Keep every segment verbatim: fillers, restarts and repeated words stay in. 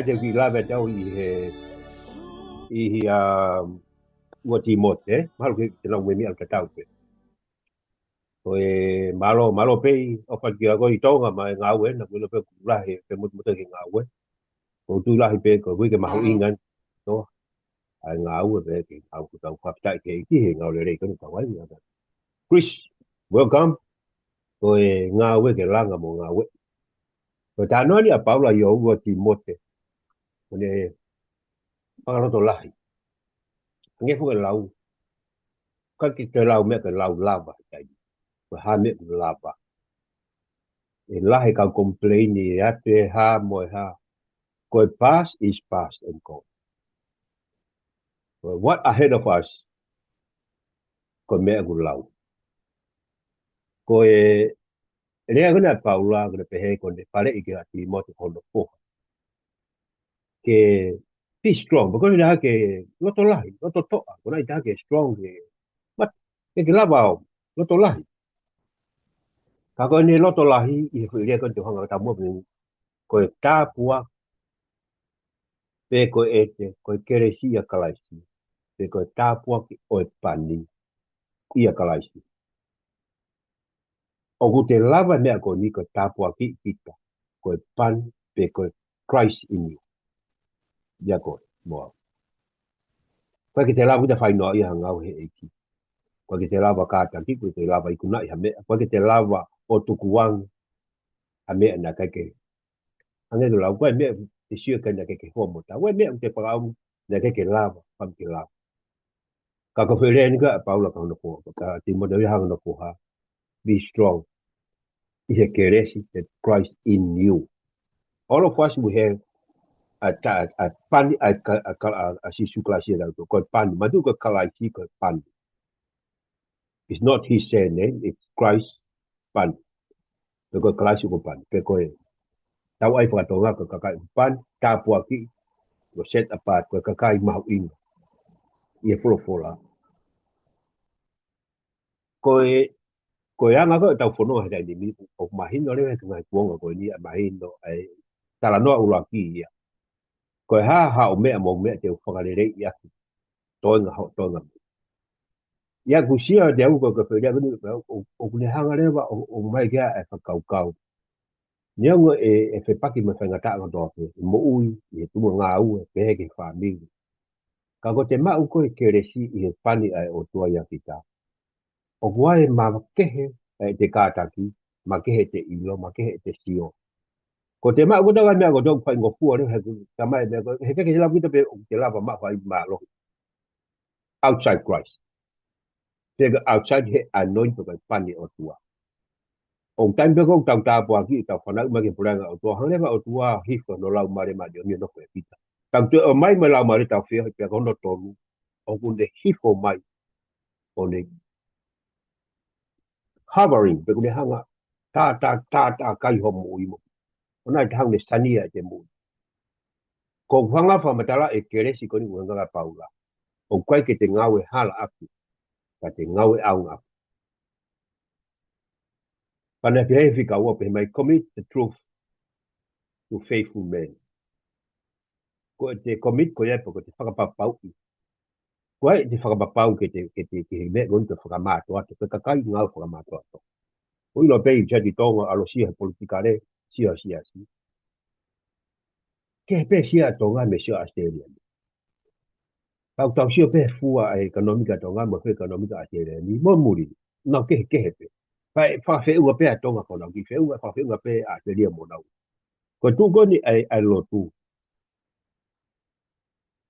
Te u kiʻi lave atu au ʻi he, ʻi he, um, ua Tīmote, ē? Mahalo ke te nau meimei ʻalu tatau pē. Ko e mālō, mālō pē ʻi ʻofa ki a koe ʻi Tonga, mo e ngāue, naʻa ku ʻilo pē ʻoku lahi, pē motumotu ki he ngāue. ʻOku ou tui lahi pē, ko e ʻuhi ke mahuʻinga, no? ʻA e ngāue pē ke ngāue ko tau fakafetaʻi ki he ʻEiki he ngāue lelei ko eni ʻoku tau ʻi ai. Chris, welcome. Ko e ngāue ke langa mo ngāue. Ko e talanoa eni ʻa Paula ʻi he ua Tīmote. Ko ʻene fakalotolahi. Hangē foki ʻa e lau. ʻIkai ke toe lau meʻa ke lau lava, ʻikai. Ko e hā meʻa ʻoku lava. ʻE lahi e kau complain ʻi he ʻaho ʻe hā mo e hā. Ko e past is past and gone. Ko e what ahead of us, ko e meʻa ʻoku lau. Ko e lea ko ena ʻa Paula, ko ʻene pehē ko ʻene faleʻi kia Tīmote ko hono foha. Ke be strong, pea ko ʻene hā ke loto lahi, loto toʻa, ko ʻene hā ke strong, ke, but, ke ke lava ʻo loto lahi. Ka ko ʻene loto lahi, ʻi he foʻi lea ko eni te u hanga ʻo taumuʻa pē, ko e tāpuaki, pe ko e ʻete, ko e kelesi ʻia Kalaisi, pe ko e tāpuaki ʻo e pani ʻia Kalaisi. ʻOku te lava meʻa ko eni ko e tāpuaki kita, ko e pani, pe ko e Christ in you. ʻIa koe, mo au. ʻIkai ke te lava kita fainoa ʻi ha ngāue he ʻEiki. ʻIkai ke te lava kātaki, ʻikai ke te lava ikunaʻi ha meʻa, ʻikai ke te lava ʻo tukuange ha meʻa naʻe ʻikai ke. Hangē ko e lau, ko e meʻa te sio ki ai naʻe ʻikai ke homo ta. Ko e meʻa te fakaʻamu naʻe ʻikai ke lava, fam ke lava. Ka ko e foʻi lea eni ko ē ʻa Paula kia hono foha, kia Tīmote ʻi he hanga hono foha. Be strong. ʻI he kelesi, the Christ in you. All of us, we have a, a, a pani, a, a, a, a Sīsū Kalaisi ʻia tautolu. Ko e pani, mātuʻaki ko Kalaisi ko e pani. It's not his surname, it's Christ pani. Pe ko Kalaisi ko pani. Pe ko e tau ʻai fakatonga ko e kakai pani, tāpuaki, ko set apart, ko e kakai mahuʻinga. ʻI he folofola. Ko e, ko e anga ko ē ʻetau fononga he taimi ni, ʻoku mahino leva he ngaahi kuonga ko eni, ʻa e mahino, ʻa e talanoa ʻuluaki ia. Ko e hā haʻo meʻa mo e meʻa te u fakaleleiʻi ʻaki. Toenga hoʻo, toenga mo. ʻIa kusia te au ko e ka fēlia kuni, ʻo, ʻo, ʻoku ne hanga leva, ʻo, ʻo mai kia e fakakaukau. Neongo ʻe, ʻe fepaki mo e faingataʻa kotoa pē, ʻi he moʻui, ʻi he tuʻunga ngāue, pehē ki he fāmili. Ka ko ʻete maʻu ko ē kelesi ʻi he pani ʻa e ʻOtua ʻia kita. ʻOku ʻi ai e makehe ʻete kātaki, makehe ʻete ʻilo, makehe ʻete sio. Ko ʻete maʻu ko ʻete ngaahi meʻa ko ʻete faingofua leva he ʻoku talamai meʻa ko ē, he ʻikai ke lava kita pē ʻoku te lava maʻu ha mālohi outside Christ. Pe ko e outside he anointing pe ko e pani ʻOtua. ʻOku taimi pē ko ē ʻoku tau tāpuakiʻi, tau fanauʻi mai ki he puleʻanga ʻo e ʻOtua, hanga leva ʻOtua hifo hono Laumālie Māʻoniʻoni ʻo nofo ʻia kita. Tau toe ʻomai mai Laumālie tau fio, pea ko hono tolu, ʻoku ne hifo mai ʻo ne hovering, pe ʻoku ne hanga tā, tā, tā, tā kai hoʻo moʻui mo. ʻO nai te hanga ʻo ne sania ʻete moʻui. Ko e hanga fakamatala e kelesi ko eni ʻoku hanga ʻa Paula. ʻOku ʻikai ke te ngāue hala ʻaku, ka te ngāue ʻaonga ʻaku. Pea naʻe pehē he fika ua pehē mai, commit the truth to faithful men. Ko ʻete commit ko ia pe ko ʻete fakapapauʻi. Ko ʻete fakapapau ke te, ke te, ke he meʻa ko ʻete fakamātoato, ke kakai ngāue fakamātoato. ʻOku ʻilo pē ʻi he Tonga ʻalu ʻo sio he politikale, sio he siasi. Kehe pē sio ʻa Tonga mei he sio ʻa ʻAositelēlia ni. Tau tau sio pē fua ʻa e ʻekonōmika ʻa Tonga mo e fua ʻekonōmika ʻa ʻAositelēlia ni, mo muli, nau kehekehe pē. Pea ʻe fakafeʻunga pē ʻa Tonga ko ʻenau kiʻi feʻunga, fakafeʻunga pē ʻa ʻAositelēlia mo ʻenau. Ko e tuʻu ko eni ʻa e, ʻa e lotu.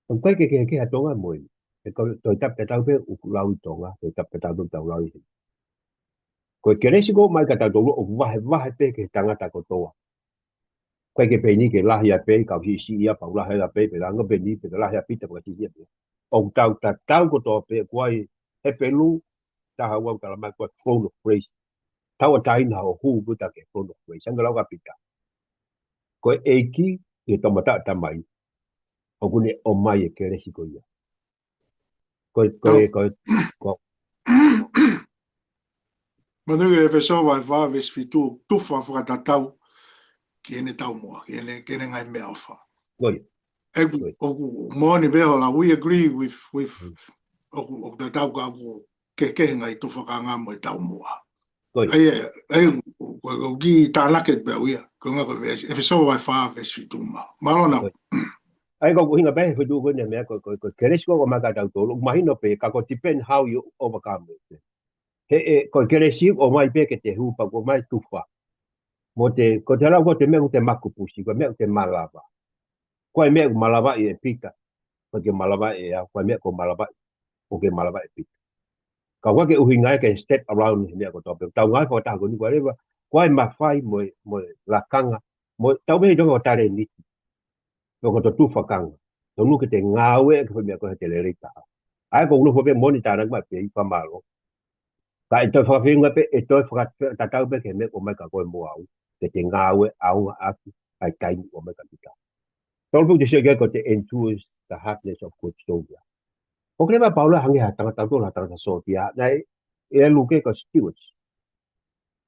ʻOku ʻikai ke kehekehe ʻa Tonga mo eni. ʻE ko e toe tapu tatau pē ʻoku lau ʻi Tonga, toe tapu tatau pē ʻoku tau lau ʻi heni. Ko e kelesi ko ē ʻoku mai kia tautolu ʻoku vahevahe pē ki he tangata kotoa. ʻIkai ke pehē ni ke lahi ʻa e pē, kau siʻisiʻi ia, pau lahi ʻa e pē, pe langa pē ni, pe ka lahi ʻa Pita, pea ka siʻisiʻi ia pē. ʻOku tau tatau kotoa pē, ko e Hepelū, taha ua ʻoku talamai ko e throne of grace. Tauʻatāina hoʻo hū pē ʻo tā ki he throne of grace. Hangē ko e lau ʻa Pita. Ko e ʻEiki, ʻi he toʻomataʻu Tamai, ʻoku ne ʻomai e kelesi ko ia. Ko e, ko e, ko e, ko e. Manatu ki he ʻEfesō vahe fā veesi fitu, tufa fakatatau ki heʻene taumuʻa, ki heʻene, ki heʻene ngaahi meʻaʻofa. Ko ia. ʻOku moʻoni pē ʻo la, we agree with, with, ʻoku, ʻoku tatau ka ʻoku kehekehe ngaahi tufakanga mo e taumuʻa. Ko ia. ʻA ia, ʻa ia, ko, ko ki tānaki pē ʻa ia, ko e ngaahi ko e veesi, ʻEfesō vahe fā veesi fitu mā. Mālō Nau. Ko ia. ʻA ia ko e ʻuhinga pē he fetuʻu ko eni meʻa ko, ko, ko e kelesi ko ʻoku ʻomai kia tautolu, mahino pē ka ko e depend how you overcome it. He ʻe, ko e kelesi ʻoku ʻomai pē ke te hū pea ʻoku ʻomai tufa. Mo te, ko te lau ko te meʻa ʻoku te makupusi, ko e meʻa ʻoku te malava. Ko e meʻa ʻoku malavaʻi ʻe Pita, ko e ke malavaʻi ʻe au, ko e meʻa ʻoku malavaʻi, ʻoku ke malavaʻi ʻe Pita. Ka ʻoku ʻikai ke ʻuhinga ia ke step around he meʻa kotoa pē. Tau ngāue fakataha ko eni ko e leva, ko e mafai mo e, mo e lakanga, mo e, tau meʻa ʻi tonga ʻo talēniti. Pe ko e tufakanga. Tonu ke te ngāue ke fai meʻa ko ē he te lelei taha. ʻA ia ko e nofo pē moʻoni tānaki mai pē ʻi fakamālō. Ka ʻe toe fakafeʻunga pē, ʻe toe fakatatau pē ki he meʻa ʻoku ʻomai kia koe mo au. Ke te ngāue ʻaonga ʻaki ʻa e taimi ʻoku ʻomai kia kita. Tolu pē ʻoku te sio ki ai ko e te endures the hardness of good soldier. ʻOku leva ʻa Paula hangē ha tangata tolu ha tangata sōtia. Naʻe, ʻe Luke ko e stewards.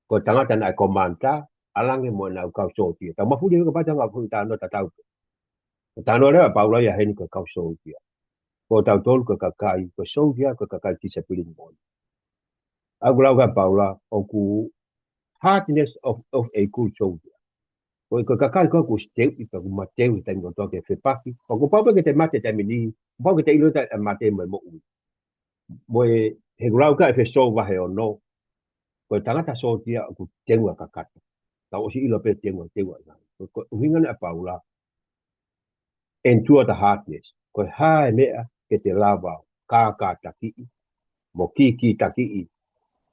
Ko e tangata naʻe commander, ʻalu ange mo ʻenau kau sōtia. Tau mafuli he kapau te ngāue fuʻu tāno tatau pē. Ko e tāno leva ʻa Paula ia heni ko e kau sōtia. Ko tautolu ko e kakai, ko e sōtia, ko e kakai discipline moʻoni. ʻOku lau kia Paula, ʻoku hardness of, of a good soldier. Ko e, ko e kakai ko ē ʻoku teuʻi pea ʻoku mateu he taimi kotoa ke fepaki. Pea kuo pau pē ke te mate he taimi ni, kuo pau ke te ʻilo ʻa e mate mo e moʻui. Mo e, he ʻoku lau kia ʻEfesō vahe ono, ko e tangata sōtia ʻoku teunga kakato. Tau ʻosi ʻilo pē teunga, teunga. Ko, ko e ʻuhinga ʻeni ʻa Paula, endure the hardness. Ko e hā e meʻa ke te lava ʻo kākātakiʻi, mo kīkītakiʻi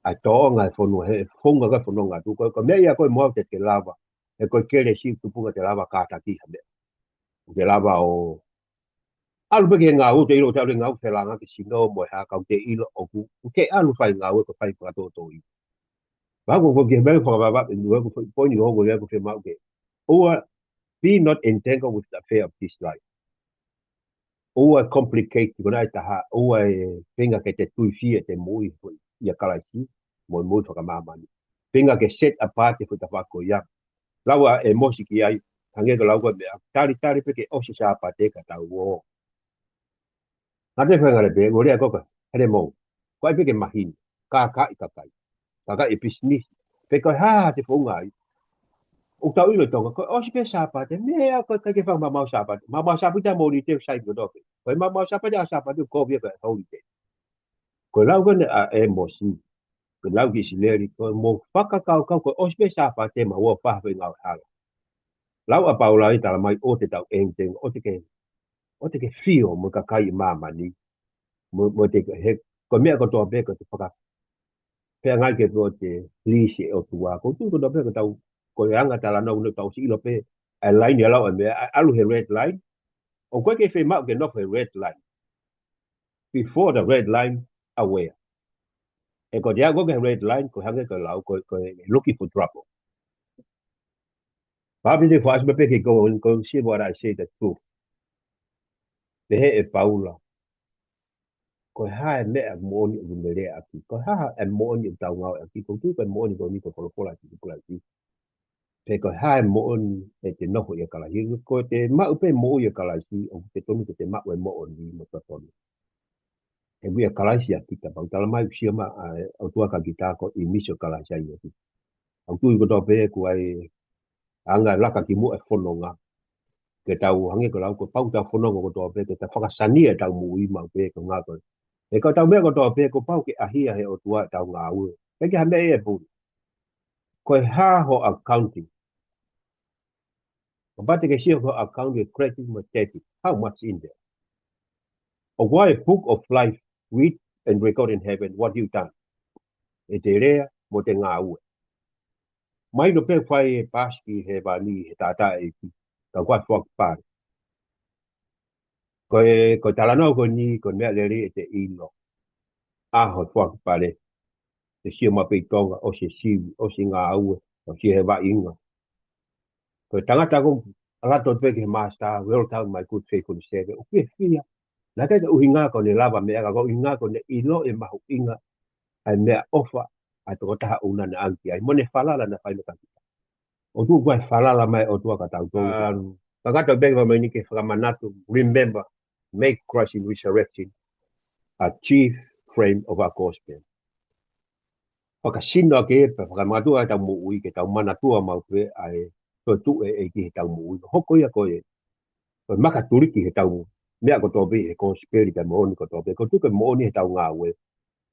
ʻa e tōʻonga e fonua, he founga ko ē fononga tuʻu. Ko, ko e meʻa ia ko ē mo au te te lava, he ko e kelesi tupunga te lava kātaki ha meʻa. Te lava ʻo ʻalu pē ki he ngāue, te ʻilo te ʻalu he ngāue, felāngaaki e sino mo e hā, ka ʻoku te ʻilo ʻoku, ʻoku te ʻalu fai ngāue ko e fai fakatōtōʻi. Pea ko, ko e kiʻi meʻa fakavavevave, ko e foʻi poini ʻoku ou ʻoatu ke fiemaʻu ke. ʻOua, be not entangled with the affair of this life. ʻOua complicate, ko e ngaahi taha, ʻoua ʻe feinga ke te tuifia ʻete moʻui foʻi ʻia Kalaisi, mo e moʻui fakamāmani. Feinga ke set apart e foʻi tafaʻaki ko ia. Lau ʻa ʻĒmosi ki ai, hangē ko e lau ko e meʻa, talitali pē ke ʻosi Sāpate ka tau ō. Ngata pē ngale pē, ngolea ko ka, hele mou. Ko ai pē ke mahino, kākaaʻi kakai. Kākaaʻi e pisinisi. Pe ko e hā te founga ai. ʻOku tau ʻilo ʻi Tonga, ko e ʻosi pē Sāpate, meʻa ko e ʻikai ke fai maumau Sāpate. Maumau Sāpate mo holiday sai kotoa pē. Ko e maumau Sāpate ʻa Sāpate ko via ko e holiday. Ko e lau ko eni ʻa ʻĒmosi. Ko e lau ki ʻIsileli, ko e mou fakakaukau, ko e ʻosi pē Sāpate mou ō fai e ngāue hala. Lau ʻa Paula ʻi he talamai ʻoua te tau ʻentenga, ʻoua te ke, ʻoua te ke fio mo e kakai ʻi māmani. Mo, mo te, he, ko e meʻa kotoa pē, ko e te faka-, pea ngaahi ke ko e te lisi e ʻOtua. Ko e tuʻu kotoa pē, ko e tau, ko e anga talanoa, ʻoku tau ʻosi ʻilo pē, ʻa e laini ʻa lau ʻa e meʻa, ʻa, ʻalu he red line. ʻOku ʻikai ke fiemaʻu ke nofo he red line. Before the red line, aware. He ko e te aʻu ko ē ki he red line, ko e hangē ko e lau, ko e, ko e looking for trouble. Pāpi te fāsi pē ke ko, ko e see what I say the truth. Pehē ʻe Paula. Ko e hā e meʻa moʻoni ʻoku ne lea ʻaki. Ko e hā e moʻoni ʻoku tau ngāueʻaki. Ko e tuʻu ko e moʻoni ko eni ko e folofola ʻa Sīsū Kalaisi. Pe ko e hā e moʻoni ʻete nofo ʻia Kalaisi. Ko e te maʻu pē moʻui ʻia Kalaisi, ʻoku te tonu ke te maʻu e moʻoni mo totonu. He ʻoku ʻia Kalaisi ʻa kita, pau talamai ʻoku sio mai ʻa e ʻOtua kia kita ko e ʻīmisi ʻo Kalaisi ʻia kita. ʻOku tui kotoa pē ʻoku ʻi ai e anga e laka ki muʻa e fononga. Ke tau hangē ko e lau ko e pau tau fononga kotoa pē, ke tau fakasania ʻetau moʻui maʻu pē ko e ngāue ko ē. He ko ʻetau meʻa kotoa pē, kuo pau ke ʻahia he ʻOtua ʻetau ngāue. Pea ke ha meʻa ʻe puni. Ko e hā ho accounting. Kapau te ke sio ki ho account e credit mo e debit. How much in there? ʻOku ʻi ai e book of life, read and record in heaven what you done. ʻEte lea mo ʻete ngāue. Mahino pē fai e paasi ki hēvani he taʻataʻa ʻEiki. Ka ʻoku ʻi ai e foaki pale. Ko e, ko e talanoa ko eni, ko e meʻa lelei ʻete ʻilo. ʻA ho foaki pale. Te sio mai pē ʻi Tonga, ʻosi e sivi, ʻosi e ngāue, ʻosi e vaʻinga. Ko e tangata ko ē ʻalu atu pē ki he master, well done my good faithful servant. ʻOku fiefia. Naʻe ʻikai ke ʻuhinga ko ʻene lava meʻa ka ko e ʻuhinga ko ʻene ʻilo e mahuʻinga ʻa e meʻaʻofa ʻa e tokotaha ʻoku na ʻange ki ai. Mo ʻene falala naʻe fai mai kia kita. ʻOku tuʻu ko e falala mai ʻOtua kia tautolu. ʻAlu. Kakato pē ke fakamanatu, remember, make Christ in resurrection a chief frame of our gospel. Fakasino ake pē, fakamanatu ʻa ʻetau moʻui ke tau manatua maʻu pē ʻa e toetuʻu ʻa e ʻEiki heʻetau moʻui. Hoko ia ko e, ko e makatuliki heʻetau meʻa kotoa pē he kosipeli, ʻa e moʻoni kotoa pē. Ko e tuʻu ko e moʻoni heʻetau ngāue.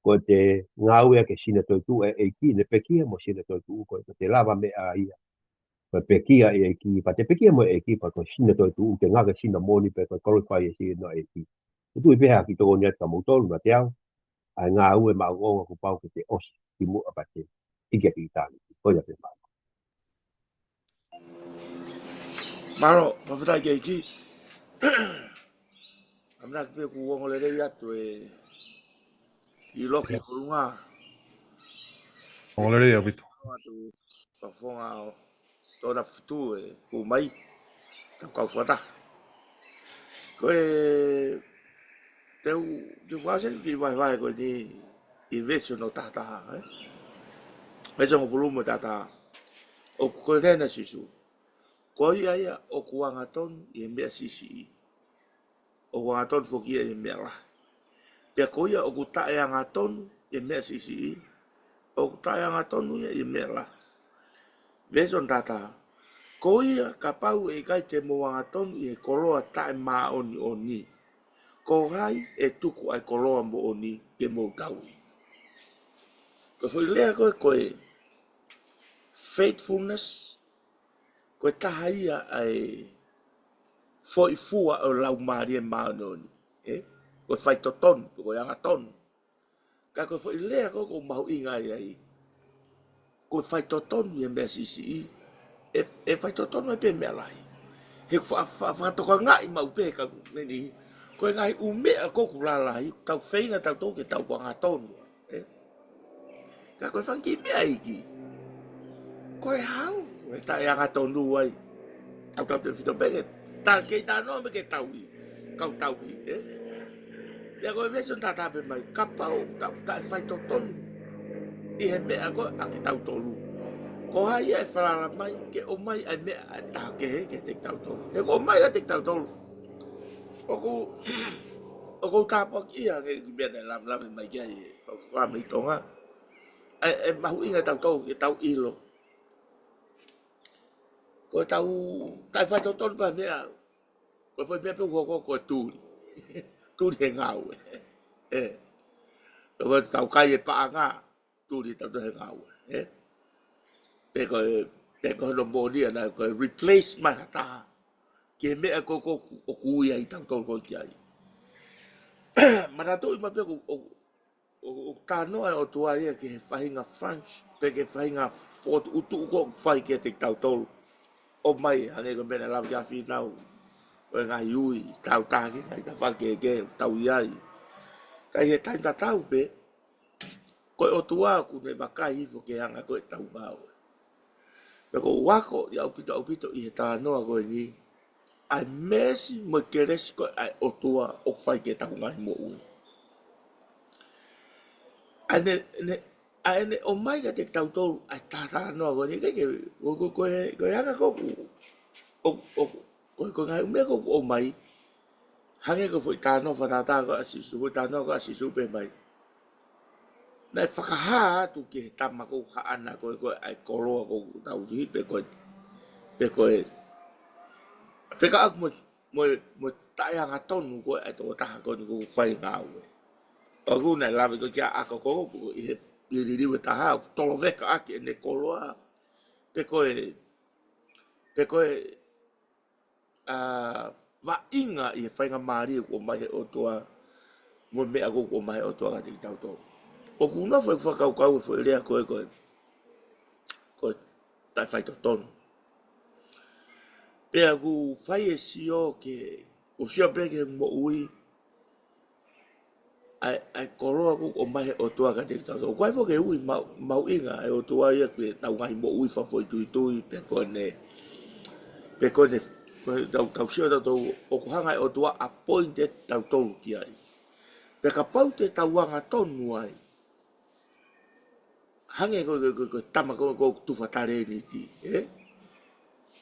Ko e te ngāue ʻa e sino toetuʻu ʻa e ʻEiki, ne pekia mo e sino toetuʻu ko e, ko e te lava meʻa ia. Ko e pekia ʻa e ʻEiki, pea te pekia mo e ʻEiki, pea ko e sino toetuʻu, ke ngāue sino moʻoni pē ko e glorify ʻa e sino ʻEiki. Ko e tuʻu pē ha kiʻi tokoni atu kia moutolu, naʻa te au, ʻa e ngāue maʻongoʻonga kuo pau ke te ʻosi, kimuʻa pea te hiki atu ʻi ʻitāniti. Ko ia pē, mālō. Mālō, fakafetaʻi ki he ʻEiki. ʻAmanaki pē kuo ongo lelei atu e ʻilo ki he kolunga. Ongo lelei ʻaupito. Atu fakafofonga ʻo Tona Futu e kū mai, tau kau fakataha. Ko e te u, te u fakaʻosi ki he vahevahe ko eni ʻi he veesi hono taha taha, ē? Veesi hongofulu mo e taha taha. ʻOku ko e lea ʻa Sīsū: Ko ia ia ʻoku angatonu ʻi he meʻa siʻisiʻi, ʻoku angatonu foki ia ʻi he meʻa lahi. Pea ko ia ʻoku taʻeangatonu ʻi he meʻa siʻisiʻi, ʻoku taʻeangatonu ia ʻi he meʻa lahi. Veesi hono taha taha: Ko ia kapau ʻe ʻikai te mou angatonu ʻi he koloa taʻemāʻoniʻoni, ko hai ʻe tuku ʻa e koloa moʻoni ke mou tauhi? Ko e foʻi lea ko e, ko e faithfulness, ko e taha ia ʻa e foʻi fua ʻo e Laumālie Māʻoniʻoni, ē? Ko e faitotonu, ko e angatonu. Ka ko e foʻi lea ko ē ʻoku mahuʻinga ai ai, ko e faitotonu ʻi he meʻa siʻisiʻi, ʻe, ʻe faitotonu ai pē meʻa lahi. He fa-, fa-, fakatokangaʻi maʻu pē ka meni, ko e ngaahi ʻū meʻa ko ē ʻoku lalahi, tau feinga tautolu ke tau angatonu, ē? Ka ko e fanga kiʻi meʻa iiki, ko e hau, ʻe taʻeangatonu ai. Tautautefito pē ke, ta kei talanoa pē ke tauhi, kau tauhi, ē? Pea ko e veesi hono taha taha pē mai, kapau tau taʻefaitotonu ʻi he meʻa ko ē ʻa kitautolu, ko hai ia ʻe falala mai ke ʻomai ʻa e meʻa ʻe taha kehe kiate kitautolu? He ʻoku ʻomai kiate kitautolu. ʻOku, ʻoku ou tāpuakiʻia ange ki he meʻa naʻe lavelave mai ki ai e fakafofonga mei Tonga. ʻE, ʻe mahuʻinga tautolu ke tau ʻilo, ko e tau taʻefaitotonu pē meʻa, ko e foʻi meʻa pē ʻoku hoko ko e tuli. Tuli he ngāue. Ē. Ko e tau kai e paʻanga, tuli tautolu he ngāue, ē? Pe ko e, pe ko hono moʻoni ia naʻe ko e replace mai ha taha ki he meʻa ko ē ʻoku, ʻoku ui ai tautolu ko ē ki ai. Manatuʻi mai pē ʻoku, ʻoku, ʻoku, ʻoku talanoa e ʻOtua ia ki he faʻahinga function, pe ki he faʻahinga fokotuʻutuʻu ko ē ʻoku fai kiate kitautolu. ʻOmai, hangē ko e meʻa naʻe lave ki ai ʻa Fīnau, ʻo e ngaahi ui, tau taki, ngaahi tafaʻaki kehekehe, tau ʻi ai. Ka ʻi he taimi tatau pē, ko e ʻOtua ʻoku ne vakai hifo ki he anga ko ē ʻetau ngāue. Pea ʻoku ou ako ʻaupito, ʻaupito ʻi he talanoa ko eni, ʻa e meesi mo e kelesi ko ē ʻa e ʻOtua ʻoku fai ki heʻetau ngaahi moʻui. ʻA ʻene, ʻene, ʻa ʻene ʻomai kiate kitautolu ʻa e talanoa ko eni, ke, ke, ko, ko, ko e, ko e anga ko ē ʻoku, ʻo, ʻo, ko, ko e ngaahi ʻū meʻa ko ē ʻoku ʻomai, hangē ko e foʻi talanoa fakatātā ko ē ʻa Sīsū, foʻi talanoa ko ē ʻa Sīsū pehē mai, naʻe fakahā atu ki he tama ko ē haʻana ko ē, ko ē ʻa e koloa ko ē ʻoku tauhi, pe ko e, pe ko e, fekauʻaki mo, mo, mo e taʻeangatonu ko ē ʻa e tokotaha ko eni ʻoku fai ngāue. ʻOku ne lave ko ē ki he ako ko ē, ʻi he, ʻi he liliu ʻe taha, ʻoku tolovekaʻaki ʻene koloa, pe ko e, pe ko e, ʻa, vaʻinga ʻi he faingamālie kuo ʻomai he ʻOtua, mo e meʻa ko ē kuo ʻomai he ʻOtua kiate kitautolu. ʻOku nofo e fakakaukau e foʻi lea ko ē, ko e, ko e taʻefaitotonu. Pea ʻoku fai e sio ke, ʻoku sio pē ki he moʻui, ʻa e, ʻa e koloa ko ē ʻoku ʻomai he ʻOtua kiate kitautolu. ʻOku ʻi ai foki e ui mau-, mahuʻinga ʻa e ʻOtua ia ki heʻetau ngaahi moʻui fakafoʻituitui, pe ko ʻene, pe ko ʻene, ko ʻetau, tau sio tautolu, ʻoku hanga ʻe he ʻOtua ʻo appoint tautolu ki ai. Pea kapau te tau angatonu ai, hangē ko e, ko e, ko e, ko e tama ko ē ʻoku tufa talēniti, ē?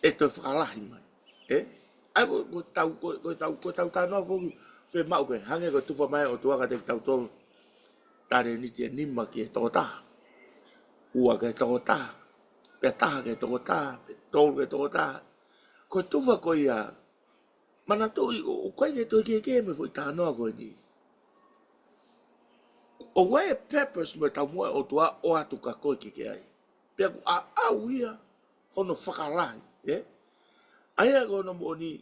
ʻE toe fakalahi mai, ē? ʻA ia ko, ko tau, ko, ko tau, ko tau talanoa foki, fiemaʻu ke hangē ko e tufa mai ʻOtua kiate kitautolu. Talēniti ʻe nima ki he tokotaha. Ua ki he tokotaha. Pea taha ki he tokotaha, pea tolu ki he tokotaha. Ko e tufa ko ia, manatuʻi ʻoku ʻikai ke toe kehekehe mo e foʻi talanoa ko eni. ʻOku ʻi ai e purpose mo e taumuʻa ʻa e ʻOtua ʻoatu kia koe ke ke ʻi ai. Pea ʻoku ʻaʻau ia hono fakalahi, ē? ʻA ia ko hono moʻoni,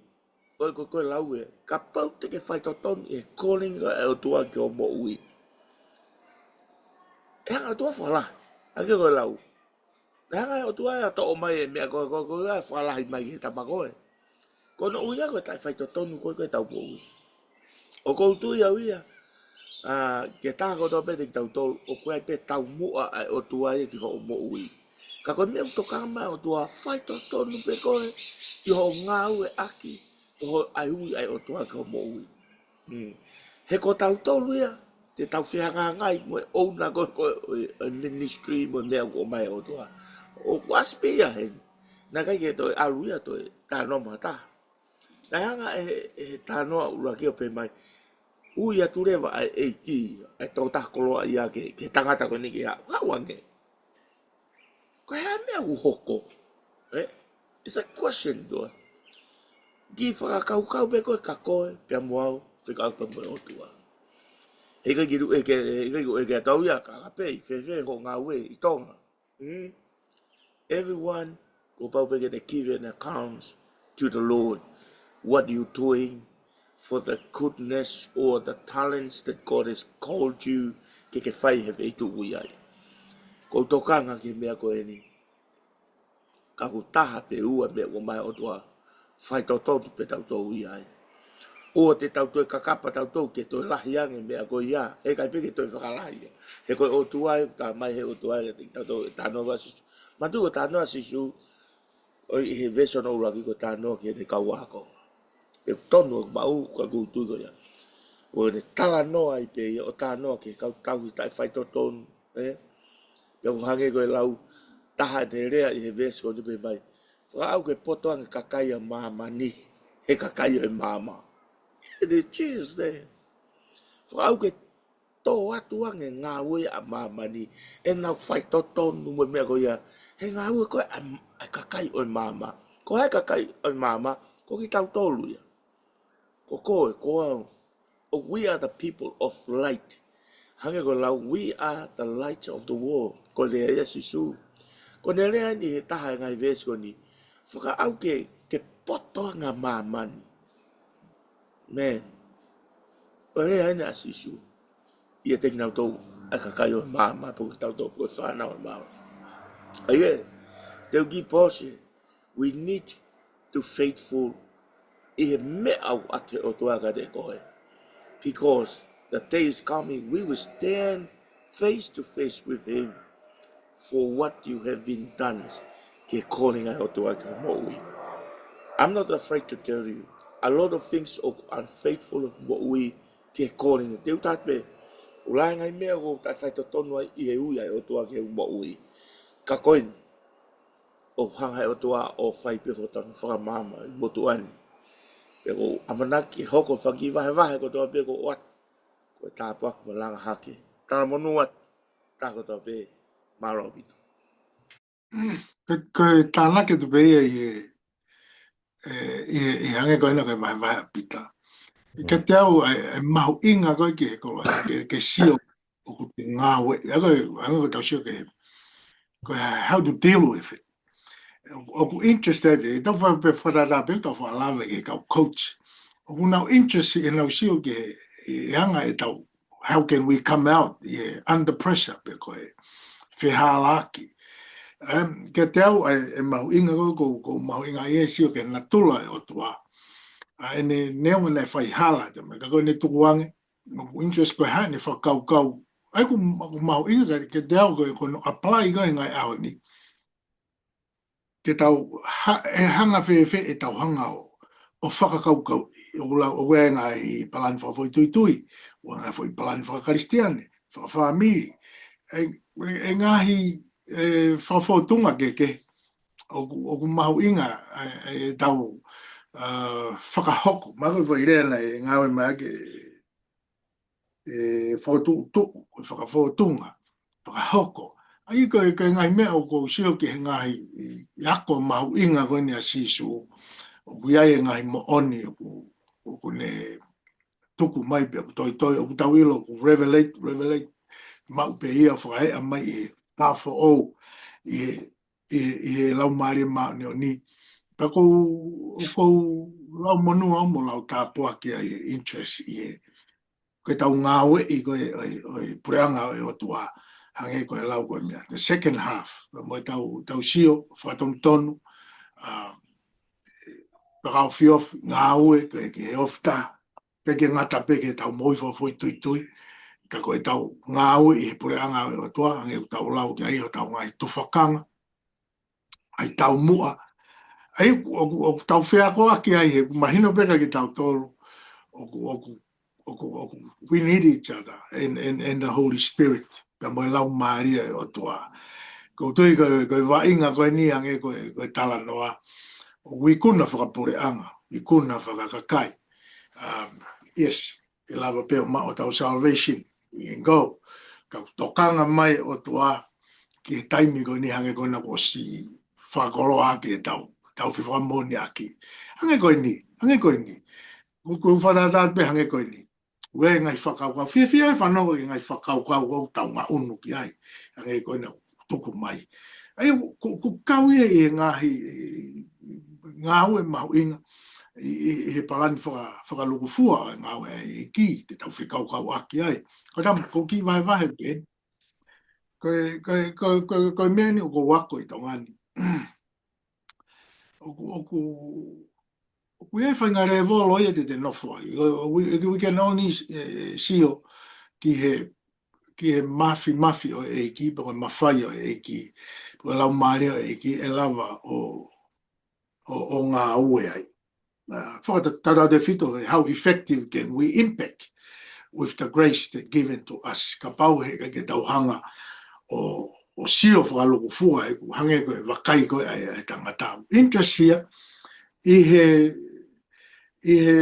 ʻoku ʻikai ko e lau ē, kapau te ke faitotonu ʻi he calling ʻa e ʻOtua ki hoʻo moʻui, ʻe hanga ʻOtua fakalahi, hangē ko e lau. Naʻe hanga ʻe he ʻOtua ia ʻo toʻo mai e meʻa ko ē, ko ē, ko ē, fakalahi mai ki he tama ko ē. Ko hono ʻuhinga ko e taʻefaitotonu ko ē ki heʻetau moʻui. ʻOku ou tui au ia, ʻa, ki he taha kotoa pē ʻiate kitautolu, ʻoku ʻi ai pē taumuʻa ʻa e ʻOtua ia ki hoʻo moʻui. Ka ko e meʻa ʻoku tokanga mai ʻOtua, faitotonu pē koe ʻi hoʻo ngāueʻaki, ʻo hoʻo ui ʻa e ʻOtua ki hoʻo moʻui. Mm. He ko tautolu ia, te tau fehangahangai mo e ʻouna ko ē, ko ē, ʻo e, ʻo e ministry mo e meʻa ʻoku ʻomai ʻe he ʻOtua. ʻOku ʻasi pē ia heni. Naʻe ʻikai ke toe ʻalu ia ʻo toe talanoa mo ha taha. Naʻe hanga ʻe he, ʻe he talanoa ʻuluaki ʻo pehē mai, ui atu leva ʻa e ʻEiki, ʻa e tokotaha koloaʻia ki he, ki he tangata ko eni ke haʻu, haʻu ange. Ko e hā e meʻa ʻoku hoko? Ē? It's a question, though. Kiʻi fakakaukau pē ko ē kia koe, pea mo au, fekauʻaki pē mo e ʻOtua. He ʻikai ke lu-, ʻikai ke, ʻikai ke, ʻikai ke tau ia ka, ka pei, fēfē hoʻo ngāue ʻi Tonga. Mm? Everyone, kuo pau pē ke ne give an account to the Lord. What you doing for the goodness or the talents that God has called you ke ke fai he feituʻu ʻoku ʻi ai. ʻOku ou tokanga ki he meʻa ko eni. Ka ʻoku taha pē ua meʻa ʻoku ʻomai ʻe he ʻOtua, faitotonu pē tautolu ʻi ai. ʻOua te tau toe kakapa tautolu ke toe lahi ange meʻa ko ia, he ʻikai pē ke toe fakalahi ia. He ko e ʻOtua ē, tā mai he ʻOtua ē, te tautolu, talanoa Sīsū. Manatuʻi ko e talanoa Sīsū, ʻo ʻi he veesi hono ʻuluaki ko e talanoa ki heʻene kau ako. Pea tonu ʻoku maʻu ka ʻoku ou tui ko ia. ʻO ne talanoa ai pē ia, ʻo talanoa ki he kau tauhi taʻefaitotonu, ē? Pea ʻoku hangē ko e lau taha ʻene lea ʻi he veesi ko eni pehē mai, fakaʻau ke poto ange kakai ʻa māmani, he kakai ʻo e maama. It is Jesus there. Fakaʻau ke tō atu ange ngāue ʻa māmani, ʻenau faitotonu mo e meʻa ko ia. He ngāue ko ē ʻa, ʻa e kakai ʻo e maama. Ko e kakai ʻo e maama, ko kitautolu ia. Ko koe, ko au. Oh, we are the people of light. Hangē ko e lau, we are the light of the world. Ko e lea ia ʻa Sīsū. Ko ʻene lea eni he taha e ngaahi veesi ko eni. Fakaʻau ke, ke poto ange ʻa māmani. Man. Ko e lea eni ʻa Sīsū. ʻIate kinautolu, ʻa e kakai ʻo e maama, pe ko kitautolu, pe ko e fānau ʻo e maama. ʻA ia, te u kiʻi pause. We need to faithful ʻi he meʻa ʻoku ʻoatu ʻe he ʻOtua kiate koe. Because the day is coming, we will stand face to face with him for what you have been done ki he calling ʻa e ʻOtua ki hoʻo moʻui. I'm not afraid to tell you, a lot of things ʻoku unfaithful ʻi hoʻo moʻui ki he calling. Te u tala pē, ʻoku lahi e ngaahi meʻa ʻoku taʻefaitotonu ai ʻi he ui ʻa e ʻOtua ki hoʻo moʻui. Ka ko eni, ʻoku hanga ʻe he ʻOtua ʻo fai pē hotau fakamaama ʻi he motuʻa ni. Pea ʻoku ou ʻamanaki ke hoko e fanga kiʻi vahevahe kotoa pē kuo ʻoatu, ko e tāpuaki mo e langa hake. Talamonū atu, tā kotoa pē, mālō ʻaupito. Ko, ko e tānaki atu pē ia ʻi he, ē, ʻi he, ʻi he hangē ko ena ko e vahevahe ʻa Pita. ʻI Mm. kiate au, ʻa e, ʻa e mahuʻinga ko ē ki he koloa, ke, ke sio ʻoku te ngāue, ʻa ia ko e, ʻa ia ko ʻetau sio ki he, ko e how to deal with it. ʻOku interested, ʻetau fa-, pē fakatātā pē, tau fakalave ki he kau coach. ʻOku nau interest ʻi heʻenau sio ki he, ʻi he anga ʻetau, how can we come out, ʻi he under pressure pe ko e fehālaaki. Em, kiate au, ʻa e, ʻa e mahuʻinga ko, ko, ko e mahuʻinga ia ʻa e sio ki he natula ʻo e ʻOtua. ʻA ʻene neongo naʻe fai hala, te me ka ko ʻene tukuange, ʻoku interest ko e hā ʻene fakakaukau. ʻA ia ʻoku, ʻoku mahuʻinga ka, kiate au ko, ko hono apply ko ē he ngaahi ʻaho ni. Ke tau ha-, ʻe hanga fēfē ʻetau hanga ʻo, ʻo fakakaukau, ʻoku lau, ʻoku ʻi ai e ngaahi palani fakafoʻituitui, ʻoku ʻi ai e ngaahi foʻi palani fakakalisitiane, fakafāmili. ʻE, ʻe, ʻe ngaahi, ʻe, fakafōtunga kehekehe, ʻoku, ʻoku mahuʻinga, ʻe, ʻe, ʻetau, ʻa, fakahoko. Mahalo ko e foʻi lea naʻe ngāue mai ʻaki e fokotuʻutuʻu, ko e fakafōtunga, fakahoko. ʻA ia ko e, ko e ngaahi meʻa ʻoku ou sio ki he ngaahi, ʻi, ʻi he ako mahuʻinga ko eni ʻa Sīsū, ʻoku ʻi ai e ngaahi moʻoni ʻoku, ʻoku ne tuku mai pea ʻoku toitoi, ʻoku tau ʻilo ʻoku revelate, revelate, maʻu pē ia fakaeʻa mai ʻi he kafoʻou, ʻi he, ʻi he, ʻi he Laumālie Māʻoniʻoni. Pea ʻoku ou, ʻoku ou lau monū au mo lau tāpuaki ai e interest ʻi he, ko e tau ngāueʻi ko e, ʻo e, ʻo e puleʻanga ʻo e ʻOtua, hangē ko e lau ko e meʻa, the second half, pea mo e tau, tau sio, fakatonutonu, ʻa, fakaofiofi, ngāue, ko e, ki he ofi taha, ʻikai ke ngata pē ki he tau moʻui fakafoʻituitui, ka ko e tau ngāueʻi he puleʻanga ʻo e ʻOtua, hangē ko e tau lau ki ai ʻo tau ngaahi tufakanga, ʻa e taumuʻa. ʻA ia ʻoku, ʻoku, ʻoku tau feakoʻaki ai he ʻoku mahino pē kia kitautolu. ʻOku, ʻoku, ʻoku, ʻoku, we need each other and, and, and the Holy Spirit. Pea mo e Laumālie ʻo e ʻOtua. ʻOku ou tui ko e, ko e vaʻinga ko eni hangē ko e, ko e talanoa. ʻOku ikuna fakapuleʻanga, ikuna fakakakai. Um, yes, ʻe lava pē ʻo maʻu ʻetau salvation, we can go. Ka ʻoku tokanga mai ʻOtua ki he taimi ko eni hangē ko ena kuo ʻosi fakakoloa ʻaki ʻetau, tau fefakamoʻoniʻaki. Hangē ko eni, hangē ko eni. ʻOku, ʻoku fakatātā pē hangē ko eni. ʻOku ʻi ai e ngaahi fakakaukau, fiefia e fanongo ki he ngaahi fakakaukau ʻoku tau ngaʻunu ki ai. Hangē ko ena tuku mai. ʻA ia, ʻoku, ʻoku kau ia ʻi he ngaahi, ngāue mahuʻinga, ʻi, ʻi, ʻi he palani faka-, fakalūkufua ʻo e ngāue ʻa e ʻEiki, te tau fekaukauʻaki ai. Ko e tama, ʻoku ou kiʻi vahevahe pē. Ko e, ko e, ko e, ko e, ko e meʻa ni ʻoku ou ako ʻi Tonga ni. ʻOku, ʻoku, ʻoku ʻi ai e faʻahinga lēvolo ia te te nofo ai. ʻO, ʻo, we, we can only, eh, sio ki he, ki he mafimafi ʻo e ʻEiki, pe ko e mafai ʻo e ʻEiki, pe ko e Laumālie ʻo e ʻEiki, ʻe lava ʻo, ʻo, ʻo ngāue ai. Uh, fakata-, tatautefito, how effective can we impact with the grace that given to us? Kapau he ʻikai ke tau hanga ʻo, ʻo sio fakalūkufua ʻeku hangē ko e vakai ko ē ʻa e, ʻa e tangata. Interest ia ʻi he, ʻi he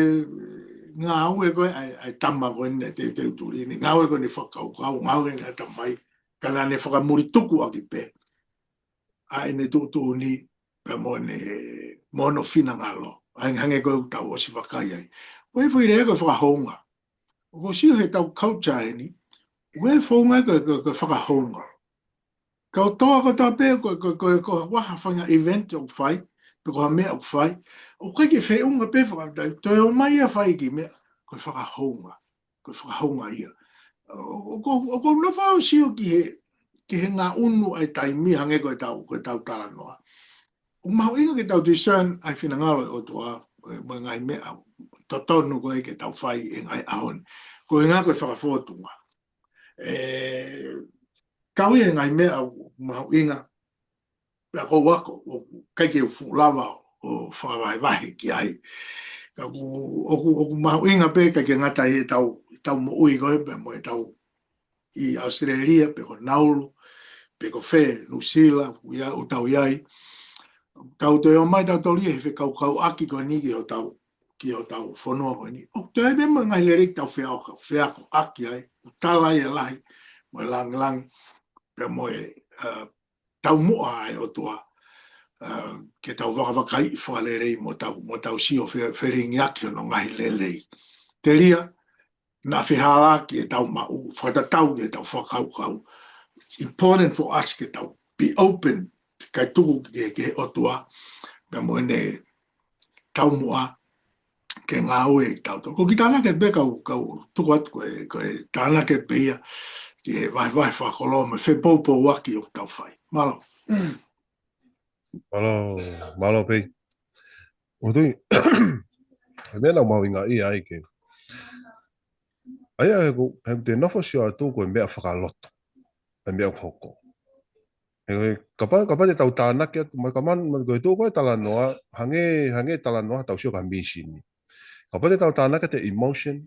ngāue ko ē ʻa e, ʻa e tama ko eni naʻe teuteu tuli ni, ngāue ko eni fakakaukau, ngāue ko eni ʻa e tamai, ka naʻa ne fakamulituku ʻaki pē ʻa ʻene tuʻutuʻuni pea mo ʻene, mo hono finangalo. ʻA ia hangē ko ʻetau ʻosi vakai ai. ʻOku ʻi ai e foʻi lea ko e fakahounga. ʻOku ou sio he tau culture eni, ʻoku ʻi ai e founga ko e, ko e, ko e fakahounga. Ka ʻoku tau ako atu pē ko e, ko e, ko e, ko e hā ha faʻahinga event ʻoku fai, pe ko ha meʻa ʻoku fai, ʻoku ʻikai ke feʻunga pē fakatai, toe ō mai ia fai ki he meʻa, ko e fakahounga. Ko e fakahounga ia. ʻO, ʻo, ʻo, ʻoku ou nofo au ʻo sio ki he, ki he ngaʻunu ʻa e taimi hangē ko ʻetau, ko ʻetau talanoa. ʻOku mahuʻinga ke tau discern ʻa e finangalo ʻo e ʻOtua, mo e, mo e ngaahi meʻa totonu ko ē ke tau fai he ngaahi ʻaho ni. Ko e ʻuhinga ko e fakafōtunga. ʻE, kau ia he ngaahi meʻa ʻoku mahuʻinga, pea ʻoku ou ako, ʻoku ʻikai ke u fuʻu lava ʻo fakavahevahe ki ai. Ka ʻoku, ʻoku, ʻoku mahuʻinga pē ʻikai ke ngata ʻi heʻetau, ʻetau moʻui ko ē, pea mo ʻetau ʻi ʻAositelēlia, pe ko Nauru, pe ko fē, Nuʻusila, ʻoku ʻi ai, ʻoku tau ʻi ai. Tau toe ō mai tautolu ia he fekaukauʻaki ko eni ki hotau, ki hotau fonua ko eni. ʻOku toe ʻi ai pē mo e ngaahi lelei ke tau feako, feakoʻaki ai, ʻoku tala ia e lahi, mo e langilangi, pea mo e, uh, taumuʻa ʻa e ʻOtua, uh, ke tau vakavakaiʻi fakalelei mo tau, mo tau sio fe-, felingiʻaki hono ngaahi lelei. Telia, naʻa fehālaaki ʻetau maʻu, fakatatau ki heʻetau fakakaukau. It's important for us ke tau be open, kae tuku ki he, ki he ʻOtua, pea mo ʻene taumuʻa, ke ngāue ʻi tautolu. Ko e kiʻi tānaki pē kau, kau tuku atu ko e, ko e tānaki pē ia ki he vahevahe fakakoloa mo e fepoupouaki ʻoku tau fai. Mālō. Mālō, mālō pē. ʻOku ou tui, he meʻa naʻa ku mahuʻingaʻia ai ke. ʻA ia he ʻoku, he ʻoku te nofo ʻo sio atu ko e meʻa fakaloto. ʻA e meʻa ʻoku hoko. He, he, kapau, kapau te tau tānaki atu, mai kaman, mai ko e tuʻu ko e talanoa, hangē, hangē talanoa tau sio ki ha mīsini. Kapau te tau tānaki atu e emotion,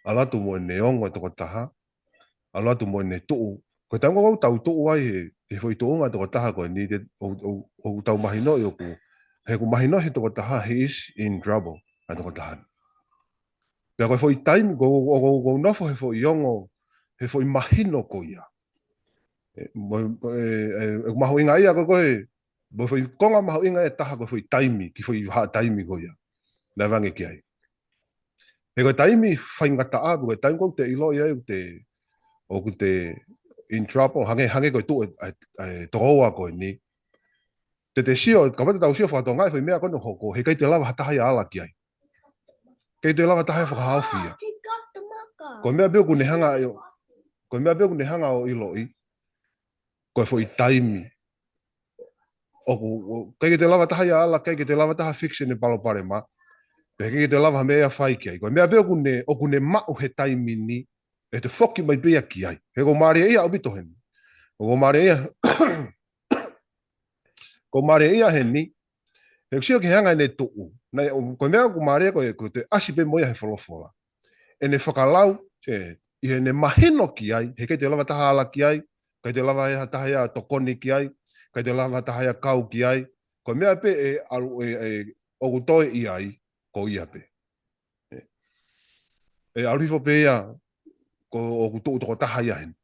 ʻalu atu mo ʻene ongo e tokotaha, ʻalu atu mo ʻene tuʻu. Ko e taimi ʻoku tau tuʻu ai he, he foʻi tuʻunga tokotaha ko eni, te, ʻo, ʻo, ʻoku tau mahinoʻi ʻoku, he ʻoku mahino he tokotaha, he is in trouble, ʻa e tokotaha ni. Pea ko e foʻi taimi, ko, ko, ko, ko nofo he foʻi ongo, he foʻi mahino ko ia. ʻE, mo, ʻe, ʻe, ʻe mahuʻinga ia ko, ko e, mo e foʻi konga mahuʻinga ʻe taha ko e foʻi taimi, ki he foʻi haʻa taimi ko ia. Naʻe ʻoange ki ai. He ko e taimi faingataʻa, ko e taimi ʻoku te ʻilo ia, ʻoku te, ʻoku te in trouble, hangē, hangē ko e tuʻu ʻa e, ʻa e, ʻa e tokoua ko eni. Te te sio, kapau te tau sio fakatonga e foʻi meʻa ko eni ʻoku hoko, heʻikai te lava ha taha ia ʻo ala ki ai. ʻIkai te lava ha taha ia ʻo fakahaofi ia. Ko e meʻa pē ʻoku ne hanga ʻo, ko e meʻa pē ʻoku ne hanga ʻo ʻiloʻi. Ko e foʻi taimi. ʻOku, ʻo, ʻikai ke te lava ha taha ia ʻo ala, ʻikai ke te lava ha taha ʻo fix ʻene palopalema. Pea ʻikai ke te lava ha meʻa ia ʻo fai ki ai. Ko e meʻa pē ʻoku ne, ʻoku ne maʻu he taimi ni, ʻe te foki mai pē ia ki ai. He ʻoku mālie ia ʻaupito heni. ʻOku mālie ia, ʻoku mālie ia heni. He ʻoku sio ki he anga ʻene tuʻu. Naʻe, ʻo, ko e meʻa ʻoku mālie ko e, ko e te ʻasi pē mo ia he folofola. ʻEne fakalau, ē, ʻi heʻene mahino ki ai, heʻikai te lava ha taha ʻo ala ki ai, ʻikai te lava ha taha ia ʻo tokoni ki ai, ʻikai te lava ha taha ia ʻo kau ki ai, ko e meʻa pē ʻe ʻalu, ʻe, ʻe, ʻoku toe ʻi ai, ko ia pē. ʻE, ʻe ʻalu hifo pē ia, ko ʻoku tuʻu tokotaha ia heni.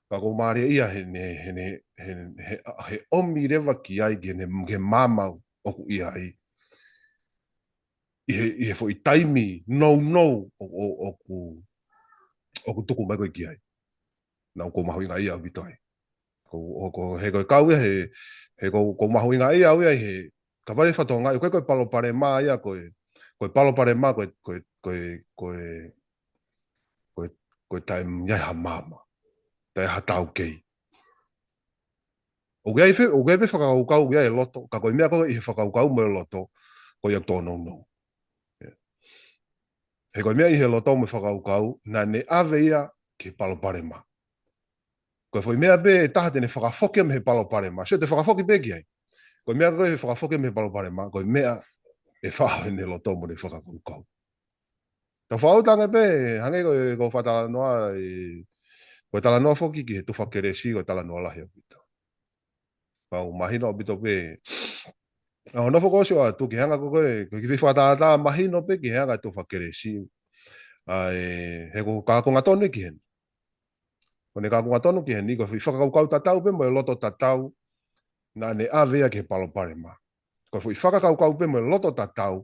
Ka ʻoku mālie ia heʻene, heʻene, heʻene, he, he ʻomi leva ki ai, ki heʻene, ki he maama ʻoku ʻi ai. ʻI he, ʻi he foʻi taimi nounou ʻo, ʻo, ʻoku, ʻoku tuku mai ko ē ki ai. Naʻa ʻoku mahuʻinga ia ʻaupito ai. Ko, ʻo, ko, he ko e kau ia, he, he ko, ʻoku mahuʻinga ia au ia, he, kapau ʻe fakatonga, ʻoku ʻikai ko e palopalema ia, ko e, ko e palopalema, ko e, ko e, ko e, ko e, ko e, ko e taimi ia ha maama. Taimi ha taukei. ʻOku ʻi ai fe, ʻoku ʻi ai pē fakakaukau, ʻoku ʻi ai e loto, ka ko e meʻa ko ē ʻi he fakakaukau mo e loto, ko ia ʻoku tōnounou. He ko e meʻa ʻi he loto mo e fakakaukau, naʻa ne ʻave ia ki he palopalema. Ko e foʻi meʻa pē ʻe taha te ne fakafoki mei he palopalema. Sio, te fakafoki pē ki ai. Ko e meʻa ko ē ʻe fakafoki mei he palopalema, ko e meʻa ʻe faʻo ʻene loto mo ʻene fakakaukau. Tau fakaʻuta ange pē, hangē ko e, ko e fakatalanoa, ʻe, ko e talanoa foki ki he tufa kelesi, ko e talanoa lahi ʻaupito. Pau mahino ʻaupito pē. ʻA hono fakaʻosi ʻo atu ki he anga ko ē, ko e kiʻi fakatātā mahino pē ki he anga e tufa kelesi. ʻA ē, he ko e kaunga tonu ki heni. Ko ʻene kaunga tonu ki heni, ko e foʻi fakakaukau tatau pē mo e loto tatau, naʻa ne ʻave ia ki he palopalema. Ko e foʻi fakakaukau pē mo e loto tatau,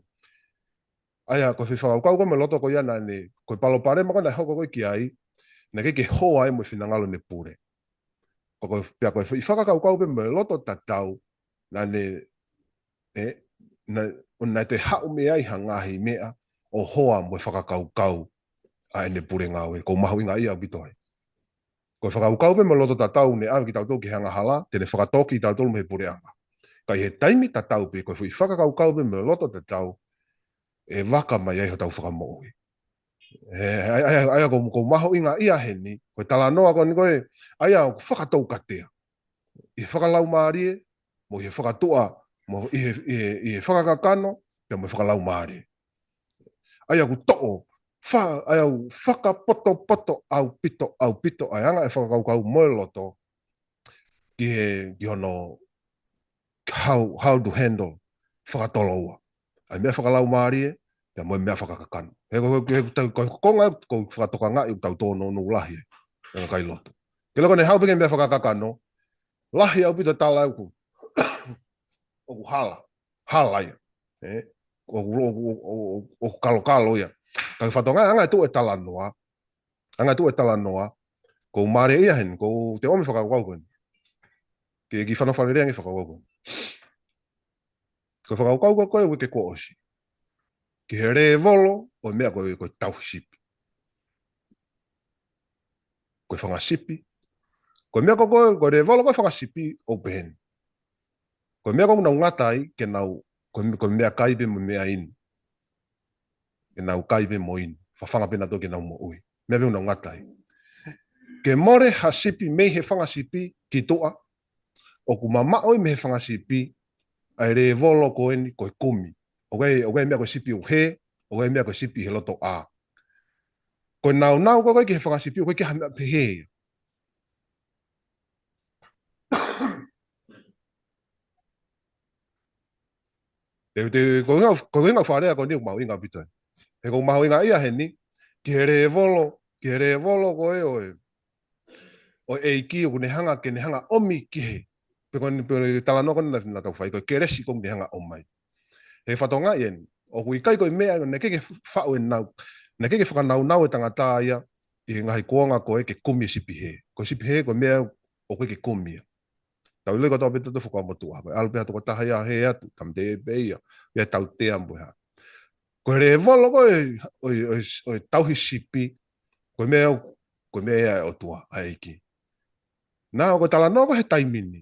ʻa ia, ko e foʻi fakakaukau ko ē mo e loto ko ia naʻa ne, ko e palopalema ko ē naʻe hoko ko ē ki ai, naʻe ʻikai ke hoa ai mo e finangalo ʻene pule. Ko, ko, pea ko e foʻi fakakaukau pē mo e loto tatau, naʻa ne, ē, naʻa, ʻo naʻe toe haʻu mei ai ha ngaahi meʻa, ʻo hoa mo e fakakaukau, ʻa ʻene pule ngāue, ʻoku mahuʻinga ia ʻaupito ai. Ko e fakakaukau pē mo e loto tatau naʻe ʻave kitautolu ki he angahala, te ne fakatoki kitautolu mei he puleʻanga. Ka ʻi he taimi tatau pē, ko e foʻi fakakaukau pē mo e loto tatau, ʻe vaka mai ai hotau fakamoʻui. ʻE, ʻa ia, ʻa ia, ʻa ia ʻoku, ʻoku mahuʻinga ia heni, ko e talanoa ko eni ko ē, ʻa ia ʻoku fakatoukatea. ʻI he fakalaumālie, mo ʻi he fakatuʻa, mo ʻi he, ʻi he, ʻi he fakakakano, pea mo e fakalaumālie. ʻA ia ʻoku toʻo, fa-, ʻa ia ʻoku fakapotopoto ʻaupito, ʻaupito, ʻa e anga e fakakaukau mo e loto, ki he, ki hono, how, how to handle, fakatoloua. ʻA e meʻa fakalaumālie, pea mo e meʻa fakakakano. He ko, ko, ko, ko, ko, ko e konga, ko e fakatokangaʻi ʻoku tau tōnounou lahi ai, ʻa e kakai lotu. Ke loko ne haʻu pē ki he meʻa fakakakano, lahi ʻaupito tala ʻoku, ʻoku hala, hala ia. ʻE, ʻoku, ʻoku, ʻoku, ʻoku, ʻoku kalokalo ia. Ka ko e fakatonga, anga e tuʻu e talanoa, anga e tuʻu e talanoa, ʻoku mālie ia heni, ʻoku te ʻomi e fakakaukau ko eni. Ke, ke fano fale lea ange e fakakaukau ko eni. Ko e fakakaukau ko ē ko ē uike kuo ʻosi. Ki he lēvolo ʻo e meʻa ko ē, ko e tauhi sipi. Ko e fanga sipi. Ko e meʻa ko ē ko ē, ko e lēvolo ko ē fanga sipi ʻoku pehē ni. Ko e meʻa ʻoku nau ngata ai, ke nau, ko e, ko e meʻakai pē mo e meʻainu. Ke nau kai pē mo inu. Fafanga pē nautolu ke nau moʻui. Meʻa pē ʻoku nau ngata ai. Ke mole ha sipi mei he fanga sipi ki tuʻa, ʻoku mamaʻo ia mei he fanga sipi, ʻa e lēvolo ko eni ko e kumi. ʻOku ʻi ai, ʻoku ʻi ai e meʻa ko e sipi ʻoku hē, ʻoku ʻi ai e meʻa ko e sipi he loto ʻā. Ko e naunau ko ē ki he fanga sipi, ʻoku ʻikai ke ʻi ai ha meʻa pehē ia. Te, te, ko e ʻuhinga, ko e ʻuhinga fakalea ko eni ʻoku mahuʻinga ʻaupito. He ʻoku mahuʻingaʻia heni, ki he lēvolo, ki he lēvolo ko ē ʻo e, ʻo e ʻEiki ʻoku ne hanga, ke ne hanga ʻomi ki he. Pe ko eni, pe ko e talanoa ko eni naʻa, naʻa tau fai, ko e kelesi ʻoku ne hanga ʻomai. He fatongia eni, ʻoku ʻikai ko e meʻa, naʻe ʻikai ke faʻu ʻenau, naʻe ʻikai ke fakanaunau e tangata ia, ʻi he ngaahi kuonga ko ē ke kumi e sipi hē. Ko e sipi hē, ko e meʻa ʻoku ʻikai ke kumi ia. Tau ʻilo kotoa pē ʻetau fakamotuʻa, ko e ʻalu pē ha tokotaha ia ʻo hē atu, tāmateʻi pē ia, ia tautea mo e hā. Ko e lēvolo ko ē ʻo e, ʻo e, ʻo e tauhi sipi, ko e meʻa, ko e meʻa ia ʻa e ʻOtua, ʻa e ʻEiki. Naʻa ko e talanoa ko ē he taimi ni.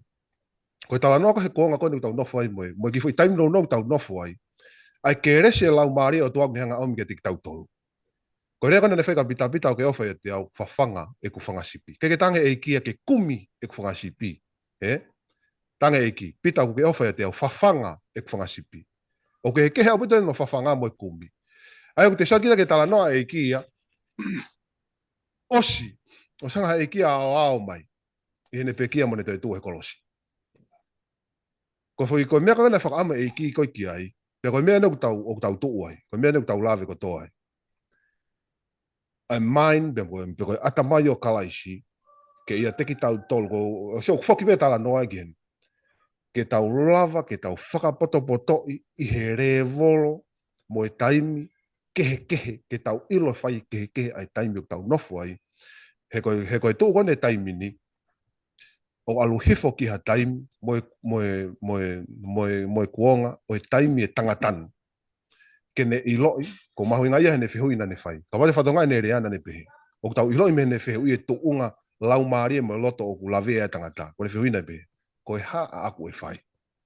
Ko e talanoa ko ē he kuonga ko eni ʻoku tau nofo ai mo e, mo e kiʻi foʻi taimi nounou ʻoku tau nofo ai. ʻA e kelesi ʻa e Laumālie ʻo e ʻOtua ʻoku ne hanga ʻomi kiate kitautolu. Ko e lea ko eni naʻa ne fai kia Pita, Pita ʻoku ke ʻofa ʻiate au, fafanga ʻeku fanga sipi. ʻIkai ke talaange ʻe he ʻEiki ia ke kumi ʻeku fanga sipi. Ē? Talaange ʻe he ʻEiki, Pita ʻoku ke ʻofa ʻiate au, fafanga ʻeku fanga sipi. ʻOku kehekehe ʻaupito ʻa e fafanga mo e kumi. ʻA ia ʻoku te sio ki he talanoa ʻa e ʻEiki ia, ʻosi, ʻosi hanga ʻe he ʻEiki ia ʻo aʻu mai ʻi heʻene pekia mo ʻene toetuʻu he kolosi. Ko e foʻi, ko e meʻa ko ē naʻe fakaʻamu ʻe he ʻEiki ko ē ki ai, pea ko e meʻa eni ʻoku tau, ʻoku tau tuʻu ai, ko e meʻa eni ʻoku tau lave kotoa ai. ʻA e mind, pea ko e, pea ko e ʻatamai ʻo Kalaisi, ke ʻiate kitautolu, ko, ʻosi ʻoku foki pē talanoa ki heni. Ke tau lava, ke tau fakapotopotoʻi ʻi he lēvolo mo e taimi kehekehe, ke tau ʻilo e faikehekehe ʻa e taimi ʻoku tau nofo ai. He ko e, he ko e tuʻu ko eni e taimi ni, ʻo ʻalu hifo ki ha taimi, mo e, mo e, mo e, mo e, mo e kuonga, ʻo e taimi e tangata ni. Ke ne ʻiloʻi, ʻoku mahuʻinga ia heʻene fehuʻi naʻa ne fai. Kapau te ke fakatokangaʻi ʻene lea naʻa ne pehē. ʻOku tau ʻiloʻi mei heʻene fehuʻi e tuʻunga laumālie mo e loto ʻoku lavea ai e tangata. Ko ʻene fehuʻi naʻe pehē, ko e hā ʻaʻaku ʻe fai?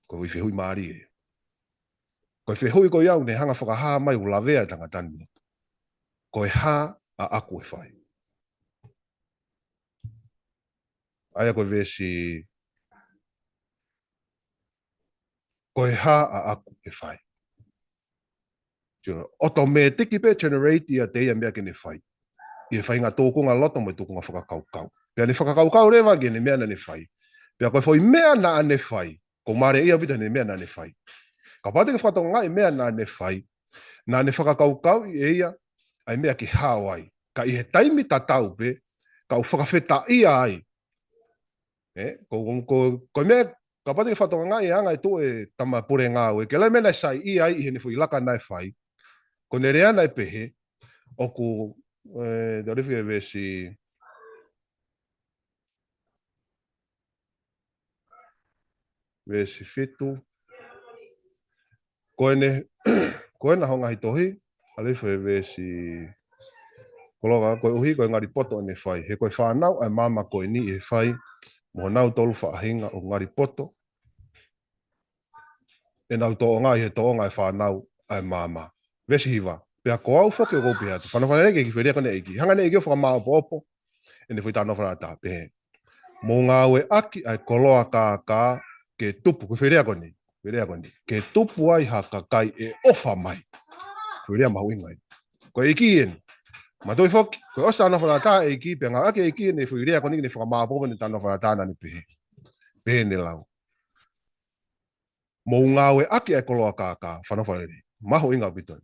Ko e foʻi fehuʻi mālie ia. Ko e fehuʻi ko ia ʻoku ne hanga fakahā mai ʻoku lavea e tangata ni. Ko e hā ʻaʻaku ʻe fai? ʻA ia ko e veesi, ko e hā ʻaʻaku ʻe fai? Sio, automatic pē generate ʻiate ia e meʻa ke ne fai. ʻI he faʻahinga tūkunga loto mo e tūkunga fakakaukau. Pea ne fakakaukau leva ki heʻene meʻa naʻa ne fai. Pea ko e foʻi meʻa naʻa ne fai, ʻoku mālie ʻaupito heʻene meʻa naʻa ne fai. Kapau te ke fakatokangaʻi e meʻa naʻa ne fai, naʻa ne fakakaukauʻi ʻe ia ʻa e meʻa ke hao ai. Ka ʻi he taimi tatau pē, ka ʻoku fakafetaʻia ai. Ē, ko, ko, ko, ko e meʻa, kapau te ke fakatokangaʻi e anga e tuʻu e tama pule ngāue, ke ʻilo e meʻa naʻe saiʻia ai ʻi heʻene foʻi laka naʻe fai. Ko ʻene lea naʻe pehē, ʻoku, ē, tau liliu e veesi, veesi fitu. Ko ʻene, ko ʻena hono ngaahi tohi, ʻa liliu e veesi, ko e lau, koeʻuhi ko e ngali poto ʻene fai. He ko e fānau ʻa e maama ko eni ʻi he fai, mo kinautolu faʻahinga ʻoku ngali poto ʻenau tōʻonga ʻi he tōʻonga ʻa e fānau ʻa e maama. Veesi hiva. Pea ko au foki ʻoku ou pehē atu. Fānau, fānau, ke kiʻi foʻi lea ko eni ʻa e ʻEiki. Hanga ʻe he ʻEiki ʻo fakamaʻopoʻopo ʻene foʻi talanoa fakatātā, pehē, mou ngāueʻaki ʻa e koloa kākā ke tupu, ko e foʻi lea ko eni, foʻi lea ko eni, ke tupu ai ha kakai ʻe ʻofa mai. Foʻi lea mahuʻinga ia. Ko e ʻEiki eni. Manatuʻi foki, ko e ʻosi talanoa fakatātā e ʻEiki, pea ngāueʻaki ʻe he ʻEiki ʻene foʻi lea ko eni ke ne fakamaʻopoʻopo ʻene talanoa fakatātā naʻa ne pehē. Pehē ʻene lau, mou ngāueʻaki ʻa e koloa kākā, fānau, fānau, mahuʻinga ʻaupito.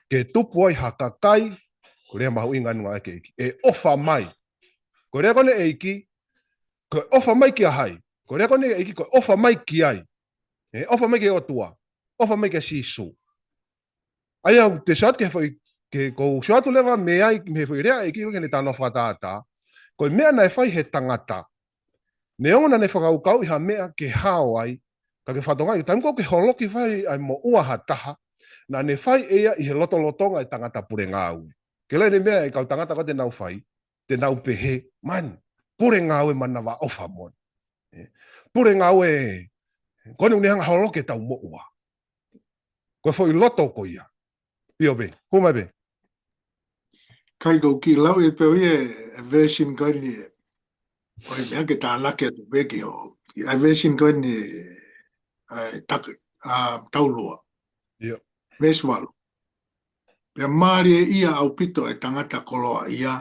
Ke tupu ai ha kakai, ko e lea mahuʻinga ʻoku ngāueʻaki ʻe he ʻEiki, ʻe ʻofa mai. Ko e lea ko eni ʻa e ʻEiki, ko e ʻofa mai kia hai? Ko e lea ko eni ʻa e ʻEiki, ko e ʻofa mai ki ai. ʻE ʻofa mai ki he ʻOtua, ʻofa mai kia Sīsū. ʻA ia ʻoku te sio atu ki he foʻi, ke, ʻoku ou sio atu leva mei ai, mei he foʻi lea ʻa e ʻEiki ki heʻene talanoa fakatātā. Ko e meʻa naʻe fai ʻe he tangata, neongo naʻa ne fakakaukauʻi ha meʻa ke hao ai, ka ke fakatokangaʻi, taimi ko ē ʻoku ke holoki fai ai moʻua ha taha, naʻa ne fai ʻe ia ʻi he lotolotonga ʻo e tangata pule ngāue. Ke ʻilo ʻene meʻa e kau tangata ko ē te nau fai, te nau pehē, man, pule ngāue manavaʻofa moʻoni. Ē, pule ngāue, ko eni ʻoku ne hanga holoki ʻetau moʻua. Ko e foʻi loto ko ia. Pio pē, hū mai pē. Kai, ʻoku ou kiʻi lau ʻe pē ʻo ia e version ko eni ē. ʻOi, meʻa ke tānaki atu pē ki hoʻo. ʻA e version ko eni, ʻa e tak-, ʻa, Taulua. ʻIo. Veesi valu. Pea mālieʻia ʻaupito e tangata koloaʻia,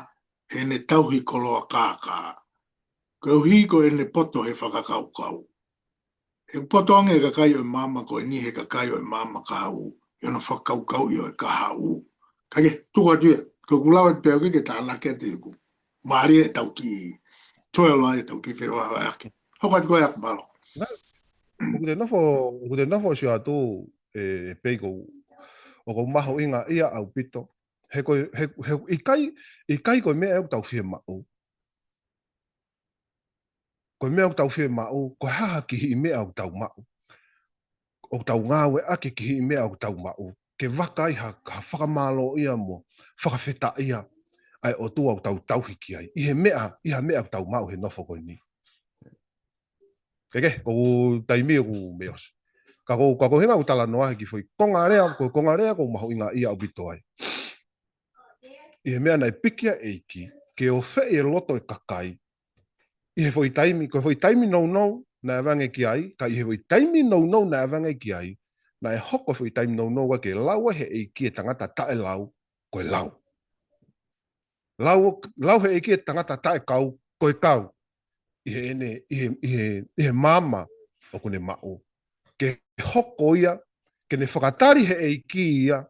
heʻene tauhi koloa kākā. Koeʻuhi ko ʻene poto he fakakaukau. ʻE poto ange e kakai ʻo e maama ko eni he kakai ʻo e maama kahaʻu, ʻi hono fakakaukauʻi ʻo e kahaʻu. Kae kehe, tuku atu ia, ko ʻeku lava pē au ke tānaki atu ʻeku mālie ʻetau kiʻi toe loa ʻetau kiʻi feʻofaʻaki. Hoko atu ko ia, mālō. Kou te nofo, kou te nofo ʻo sio atu, ʻe, ʻe pei kou, ʻoku ou mahuʻingaʻia ʻaupito. He ko e, he, he, ʻikai, ʻikai ko e meʻa ʻoku tau fiemaʻu. Ko e meʻa ʻoku tau fiemaʻu, ko e hā ha kiʻi meʻa ʻoku tau maʻu. ʻOku tau ngāueʻaki e kiʻi meʻa ʻoku tau maʻu ke vakai ha, ha fakamālōʻia mo fakafetaʻia ʻa e ʻOtua ʻoku tau tauhi ki ai. ʻI he meʻa, ʻi ha meʻa ʻoku tau maʻu he nofo ko eni. Kae kehe, ko e taimi ʻoku mei ʻosi. Ka ko, ka ko e ʻuhinga ʻoku talanoa he kiʻi foʻi konga lea, ko e konga lea ʻoku ou mahuʻingaʻia ʻaupito ai. ʻI he meʻa naʻe piki ʻa e ʻEiki, ke ofeʻi e loto e kakai, ʻi he foʻi taimi, ko e foʻi taimi nounou naʻe ʻavange ki ai, ka ʻi he foʻi taimi nounou naʻe ʻavange ki ai, naʻe hoko e foʻi taimi nounou ʻa ke lau ai he ʻEiki e tangata taʻelau, ko e lau. Lau, lau he ʻEiki e tangata taʻekau, ko e kau. ʻI heʻene, ʻi he, ʻi he, ʻi he maama ʻoku ne maʻu. Ke hoko ia, ke ne fakatali he ʻEiki ia,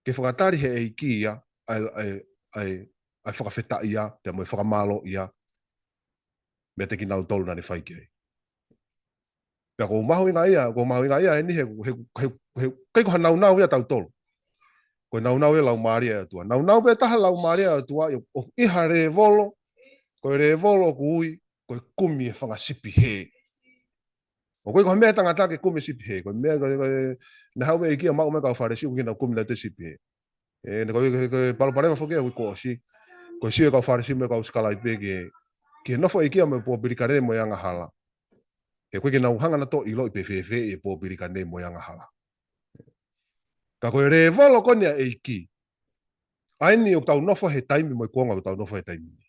ke fakatali he ʻEiki ia, ʻa e, ʻa e, ʻa e, ʻa e fakafetaʻia, pea mo e fakamālōʻia, meiate kinautolu naʻa ne fai ki ai. Pea kou mahuʻingaʻia, kou mahuʻingaʻia eni he, he, he, he, ʻikai ko ha naunau ia ʻatautolu. Ko e naunau ia e Laumālie ʻo e ʻOtua. Naunau pē taha e Laumālie ʻo e ʻOtua, ʻi, ʻo, ʻi ha lēvolo, ko e lēvolo ʻoku ui, ko e kumi e fanga sipi hē. ʻOku ʻikai ko ha meʻa ʻa e tangata ke kumi e sipi hē, ko e meʻa, ko e, ko e, naʻe haʻu e ʻEiki ʻo maʻu mai e kau Fālesi, ʻoku ʻikai ke nau kumi nautolu e sipi hē. ʻE, naʻe ko e, ko e, ko e palopalema foki ia ʻoku ʻosi. Ko e sio e kau Fālesi mo e kau sikalaipe ki he, ki he nofo e ʻEiki ia mo e pōpilikane mo e angahala. He ʻoku ʻikai ke nau hanga nautolu ʻo ʻiloʻi pe fēfē e pōpilikane mo e angahala. Ka ko e lēvolo ko eni ʻa e ʻEiki. ʻA eni ʻoku tau nofo he taimi mo e kuonga ʻoku tau nofo he taimi ni.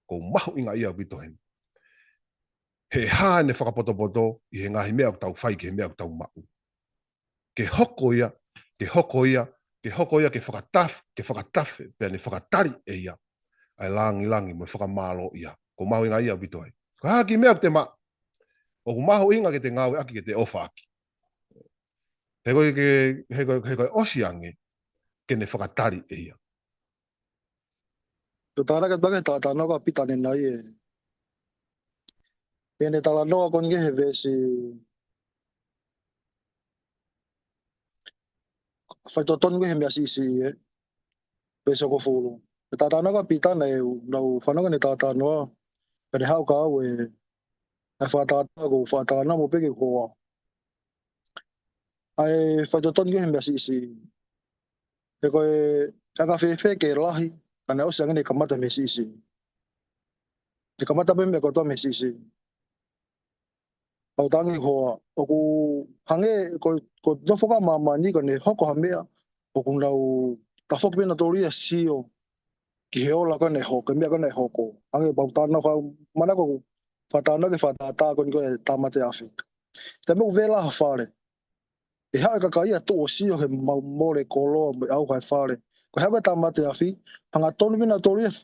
Kou mahuʻingaʻia ʻaupito heni. He hā ʻene fakapotopoto ʻi he ngaahi meʻa ʻoku tau fai ki he meʻa ʻoku tau maʻu. Ke hoko ia, ke hoko ia, ke hoko ia, ke fakatafe, ke fakatafe, pea ne fakatali ʻe ia ʻa e langilangi mo e fakamālōʻia. Kou mahuʻingaʻia ʻaupito ai. Ko e hā ha kiʻi meʻa ʻoku te maʻu, ʻoku mahuʻinga ke te ngāueʻaki, ke te ʻofaʻaki. He ko e, ke, he ko e, he ko e ʻosi ange, ke ne fakatali ʻe ia. Tau tānaki atu ki he talanoa ko ē ʻa Pita ʻanenai ē. ʻI heʻene talanoa ko eni ki he veesi, faitotonu ki he meʻa siʻisiʻi ē. Veesi hongofulu. ʻI he talanoa ko ē ʻa Pita naʻa ku, naʻa ku fanongo ki heʻene talanoa. Pea ne haʻu kia au e, ʻa e fakatātā ʻoku ou fakatātā mo pehē ki he hoa. ʻA e faitotonu ki he meʻa siʻisiʻi. He ko e anga fēfē ke lahi, ka naʻe ʻosi ange ʻene kamata mei he siʻisiʻi. ʻE kamata pē meʻa kotoa mei he siʻisiʻi. Pau tangi hoa, ʻoku hangē ko, ko e nofo ko ē ʻa māmani ko ʻene hoko ha meʻa, ʻoku nau tafoki pē nautolu ia ʻo sio ki he ola ko ē naʻe hoko, ki he meʻa ko ē naʻe hoko. Hangē pau tānaki, manako ʻeku fakatātā ki he fakatātā ko eni ko e tāmate afi. Taimi ʻoku vela ha fale, ʻe haʻu e kakai ia ʻo tuʻu ʻo sio he mau mole koloa mo e ʻauha e fale. Ko e haʻu ko ē e tāmate afi, hangatonu pē nautolu ia ʻo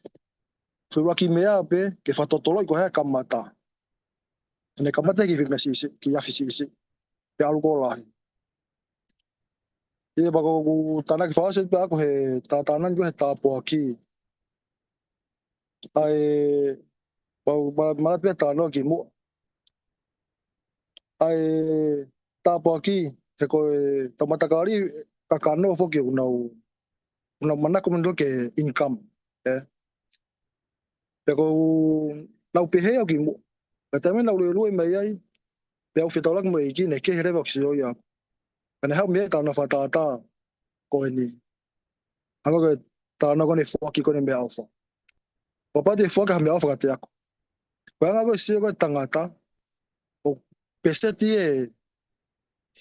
feʻauaki meʻa pē ke fakatotoloʻi ko e hā e kamata. ʻEne kamata ki he meʻa siʻisiʻi, ki he afi siʻisiʻi, pea ʻalu ʻo lahi. ʻIa, pea ʻoku ou tānaki fakaʻosi pē ʻaku he talanoa ko ē he tāpuaki. ʻA e, pau, ma-, manatu pē talanoa kimuʻa. ʻA e tāpuaki, he ko e tau matakali kakano foki ʻoku nau, ʻoku nau manako mei he income, ē. Pea ʻoku nau pehē au kimuʻa. Pea taimi naʻa ku luelue mai ai, pea u fetaulaki mo e ʻEiki, naʻe kehe leva ʻeku sio ia. Pea ne haʻu mei ai e talanoa fakatātā ko eni. Hangē ko e talanoa ko eni e foaki ko eni e meʻaʻofa. Kapau te u foaki ha meʻaʻofa kiate au, ko e anga ko ē e sio ko ē ʻa e tangata, ʻoku peseti ʻe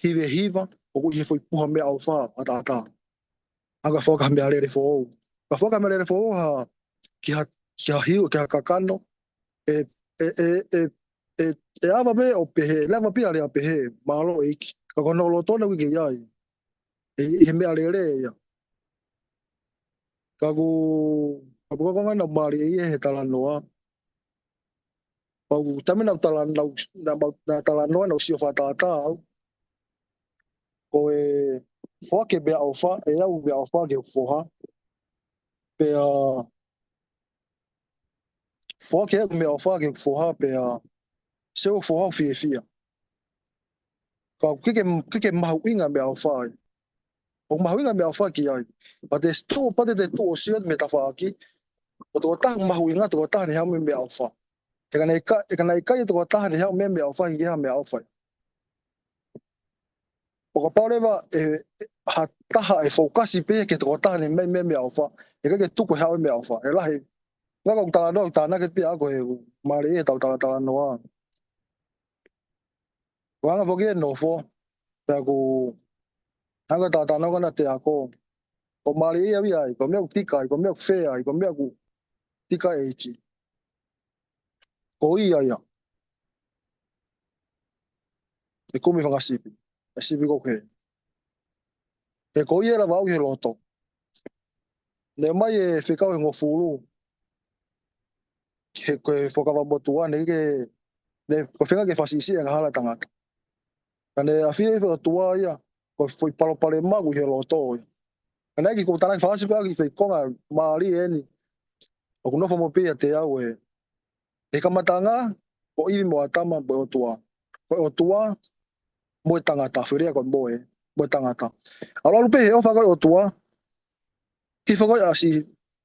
hivahiva ʻoku ʻi he foʻi puha meʻaʻofa ʻataʻatā. Anga foaki ha meʻalele foʻou. Ka foaki ha meʻalele foʻou ha, ki ha, ki ha hiu, ki ha kakano, ʻe, ʻe, ʻe, ʻe, ʻe, ʻe ava pē ʻo pehē, lava pē ʻa e lea pehē, mālō ʻEiki. Ka ko hono loto naʻe ʻikai ke ʻi ai. ʻI, ʻi he meʻalele ia. Ka ʻoku, ka ʻoku ou kole ke u ngāue naʻa mālie ia he talanoa. Pau tamina u tala nau na mau na tala noa nau sio fakatātā au. Ko e foaki e meʻaʻofa, ʻe ʻau meʻaʻofa ki hoku foha. Pea foaki e meʻaʻofa ki hoku foha pea sio hoku foha ʻoku fiefia. Ka ʻoku ʻikai ke ʻikai ke mahuʻinga e meʻaʻofa ai. ʻOku mahuʻinga e meʻaʻofa ki ai. Pea te tuʻu, pea te tuʻu ʻo sio mei tafaʻaki. Ko e tokotaha mahuʻinga, tokotaha ne haʻu mei he meʻaʻofa. He ka naʻe ʻikai, he ka naʻe ʻikai e tokotaha ne haʻu mei he meʻaʻofa ki he meʻaʻofa. ʻO kapau leva ʻe ha taha ʻe fokasi pē ki he tokotaha ne haʻu mei he meʻaʻofa, ʻe ʻikai ke tuku e haʻu e meʻaʻofa. ʻE lahi, ngā kau talanoa, tānaki pē ʻa ko e mālie ʻetau talatalanoa. Ko e anga foki e nofo, pea ko e anga talatalanoa naʻa te ako. Ko e mālie ia ʻa ia, ko e meʻa ʻoku tika ai, ko e meʻa ʻoku fea ai, ko e meʻa ʻoku tika ʻEiki. Ko ia ia. ʻE kumi fanga sipi. ʻE sipi ko ke. He ko ia lava au he loto. Ne mai e fekau he ngofulu. He ko e fakavamotua ne ke, ne ko e fenga ke fasiʻisiʻi e ngaahi hala tangata. Ka ne ʻafio e ʻOtua ia, ko e foʻi palopalema ʻoku ʻi he loto ia. Ka ne ʻai ke u tānaki fasi pē ʻaki e foʻi konga mālie eni. ʻOku nofo mo pē ia te au e. He kamataʻanga, ko ʻIvi mo ʻĀtama, mo e ʻOtua. Ko e ʻOtua, mo e tangata, fili ia ko e mo e, mo e tangata. ʻAlu ʻalu pē he ʻofa ko e ʻOtua, hifo ko e ʻasi,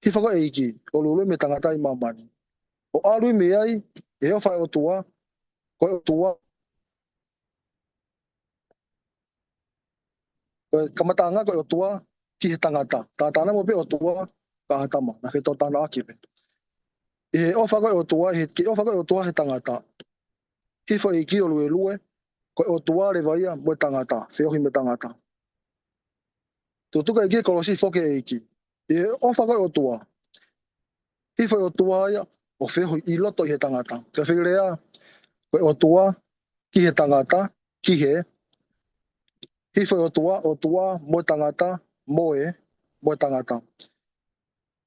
hifo ko e ʻEiki, ʻo lulue mei he tangata ʻi māmani. ʻO ʻalu ʻi mei ai, he ʻofa e ʻOtua, ko e ʻOtua, ko e kamataʻanga ko e ʻOtua ki he tangata. Tātānaki mo pē ʻOtua kia ʻĀtama, naʻe fetōtānaki pē. ʻI he ʻofa ko e ʻOtua, ʻi he kiʻi ʻofa ko e ʻOtua he tangata. Hifo e ʻEiki ʻo luelue, ko e ʻOtua leva ia mo e tangata, feohi mo e tangata. Tutuka e ʻEiki e kolosi foki e ʻEiki. ʻI he ʻofa ko e ʻOtua. Hifo e ʻOtua ia, ʻo feohi ʻi loto ʻi he tangata. Ka fili ia, ko e ʻOtua, ki he tangata, ki he, hifo e ʻOtua, ʻOtua, mo e tangata, mo e, mo e tangata.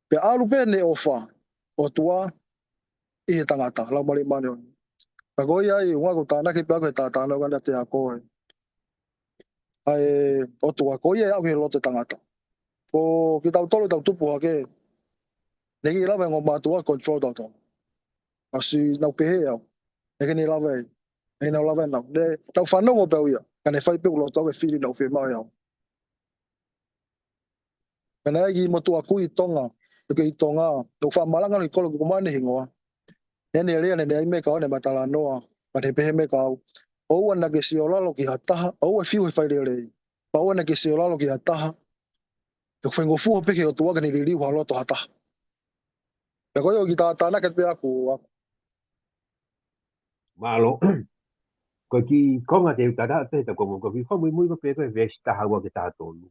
Pea ʻalu pē ʻene ʻofa, ʻOtua, ʻi he tangata, Laumālie Māʻoniʻoni. Ka ko ia ai, ʻuhinga ʻoku tānaki pē ʻa ko e tātānaki naʻa te ako e. ʻA e ʻOtua, ko ia ʻe aʻu ki he loto e tangata. Ko kitautolu ʻetau tupu hake, ne ʻikai lava e ongo mātuʻa control tautolu. ʻAsi nau pehē au. ʻIkai ke ne lava ʻe, ʻikai nau lava ʻe nau. Ne, nau fanongo pē au ia. Ka ne fai pē ʻoku loto au ke fili nau fiemaʻu ʻe au. Ka naʻe ʻi ai e kiʻi motuʻa kui ʻi Tonga, ʻoku ʻi Tonga, ʻoku faʻa malanga ʻi kolo ʻoku ʻikai ke maʻu ʻene hingoa. Ne ne lea ne ne ʻai mai kia au ʻene talanoa, pea ne pehē mai kia au. ʻOua naʻa ke siolalo ki ha taha, ʻoua ʻe fiu he fai lelei. Pea ʻoua naʻa ke siolalo ki ha taha, he ʻoku faingofua pē ki he ʻOtua ke ne liliu ha loto ha taha. Pea ko ia ʻoku tātānaki pē ʻaku, ʻaku. Mālō. Ko e kiʻi konga te u tala pē ta ko mo ko ki ko muimui ko pē ko e veesi taha ua ki he taha tolu.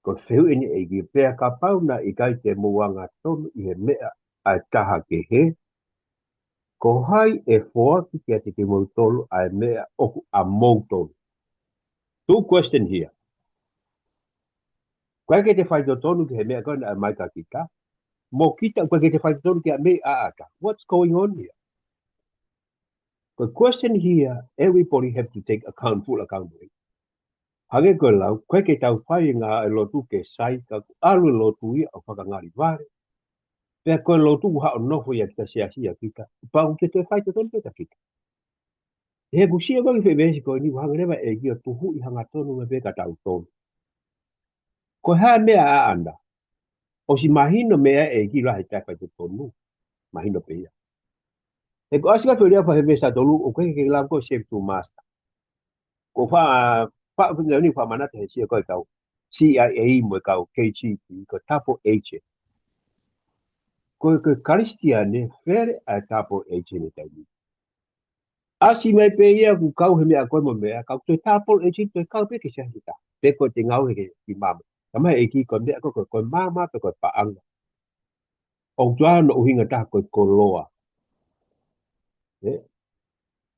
Ko e fehuʻi eni ʻEiki, pea kapau naʻe ʻikai te mou angatonu ʻi he meʻa ʻa e taha kehe, ko hai ʻe foaki kiate kimoutolu ʻa e meʻa ʻoku ʻamoutolu? Two question here. ʻOku ʻikai ke te faitotonu ki he meʻa ko ena ʻa e mai kia kita. Mo kita, ʻoku ʻikai ke te faitotonu ki he meʻa ʻa ʻAta. What's going on here? The question here, everybody have to take account, full accountability. Hangē ko e lau, ʻoku ʻikai ke tau fai e ngaahi lotu ke sai, ka ʻoku ʻalu e lotu ia ʻo fakangalivale. Pea ko e lotu ʻoku haʻu ʻo nofo ia kita, siasi ia kita. Pea ʻoku te te faitotonu pē kia kita. He ʻoku sio ko e kiʻi veesi ko eni ʻoku hanga leva ʻEiki ʻo tuhuʻi hangatonu mai pē kia tautolu. Ko e hā e meʻa ʻa ʻAna? ʻOsi mahino mei ai ʻEiki lahi taʻefaitotonu. Mahino pē ia. He ko e ʻasi ka fili ia fai he veesi taha tolu, ʻoku ʻikai ke lava ko e save two master. Ko e faʻa, faʻa, faʻa, ni faʻa manatu he sio ko e kau C I A mo e kau K G B, ko e double agent. Ko e, ko e Kalisitiane, fele ʻa e double agent he taimi. ʻAsi mai pē ia ʻoku kau he meʻa ko e mo e meʻa, kau toe double agent toe kau pē ki he siasi ʻe taha. Pe ko e te ngāue he kiʻi maama. Ka mai ʻEiki ko e meʻa ko e, ko e, ko e maama pe ko e paʻanga. ʻOku ʻi ai hono ʻuhinga ʻe taha ko e koloa. ʻE?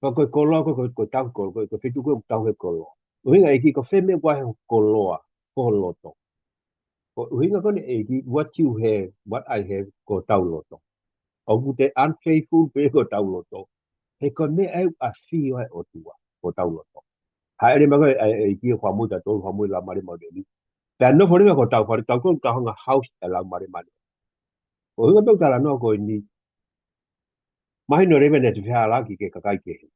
Ka ko e koloa, ko e, ko e, ko e tau koloa, ko e, ko e feituʻu ko e tau he koloa. ʻUhinga ʻEiki ko e fē meʻa ʻoku ʻi ai ho koloa, ko ho loto. Ko e ʻuhinga ko eni ʻEiki, what you have, what I have, ko hotau loto. ʻOku te unfaithful pē ko hotau loto. He ko e meʻa ʻoku ʻafio ai ʻOtua, ko hotau loto. Hāʻele mai ko e, ʻa e, ʻEiki ʻo fakamui tautolu, fakamui Laumālie Māʻoniʻoni. Pea nofo leva ko hotau fale, tautolu tau hanga ʻo house e Laumālie Māʻoniʻoni. ʻUhinga pē ʻeku talanoa ko eni. Mahino leva naʻe ʻi ai e fehālaaki ki he kakai kehe.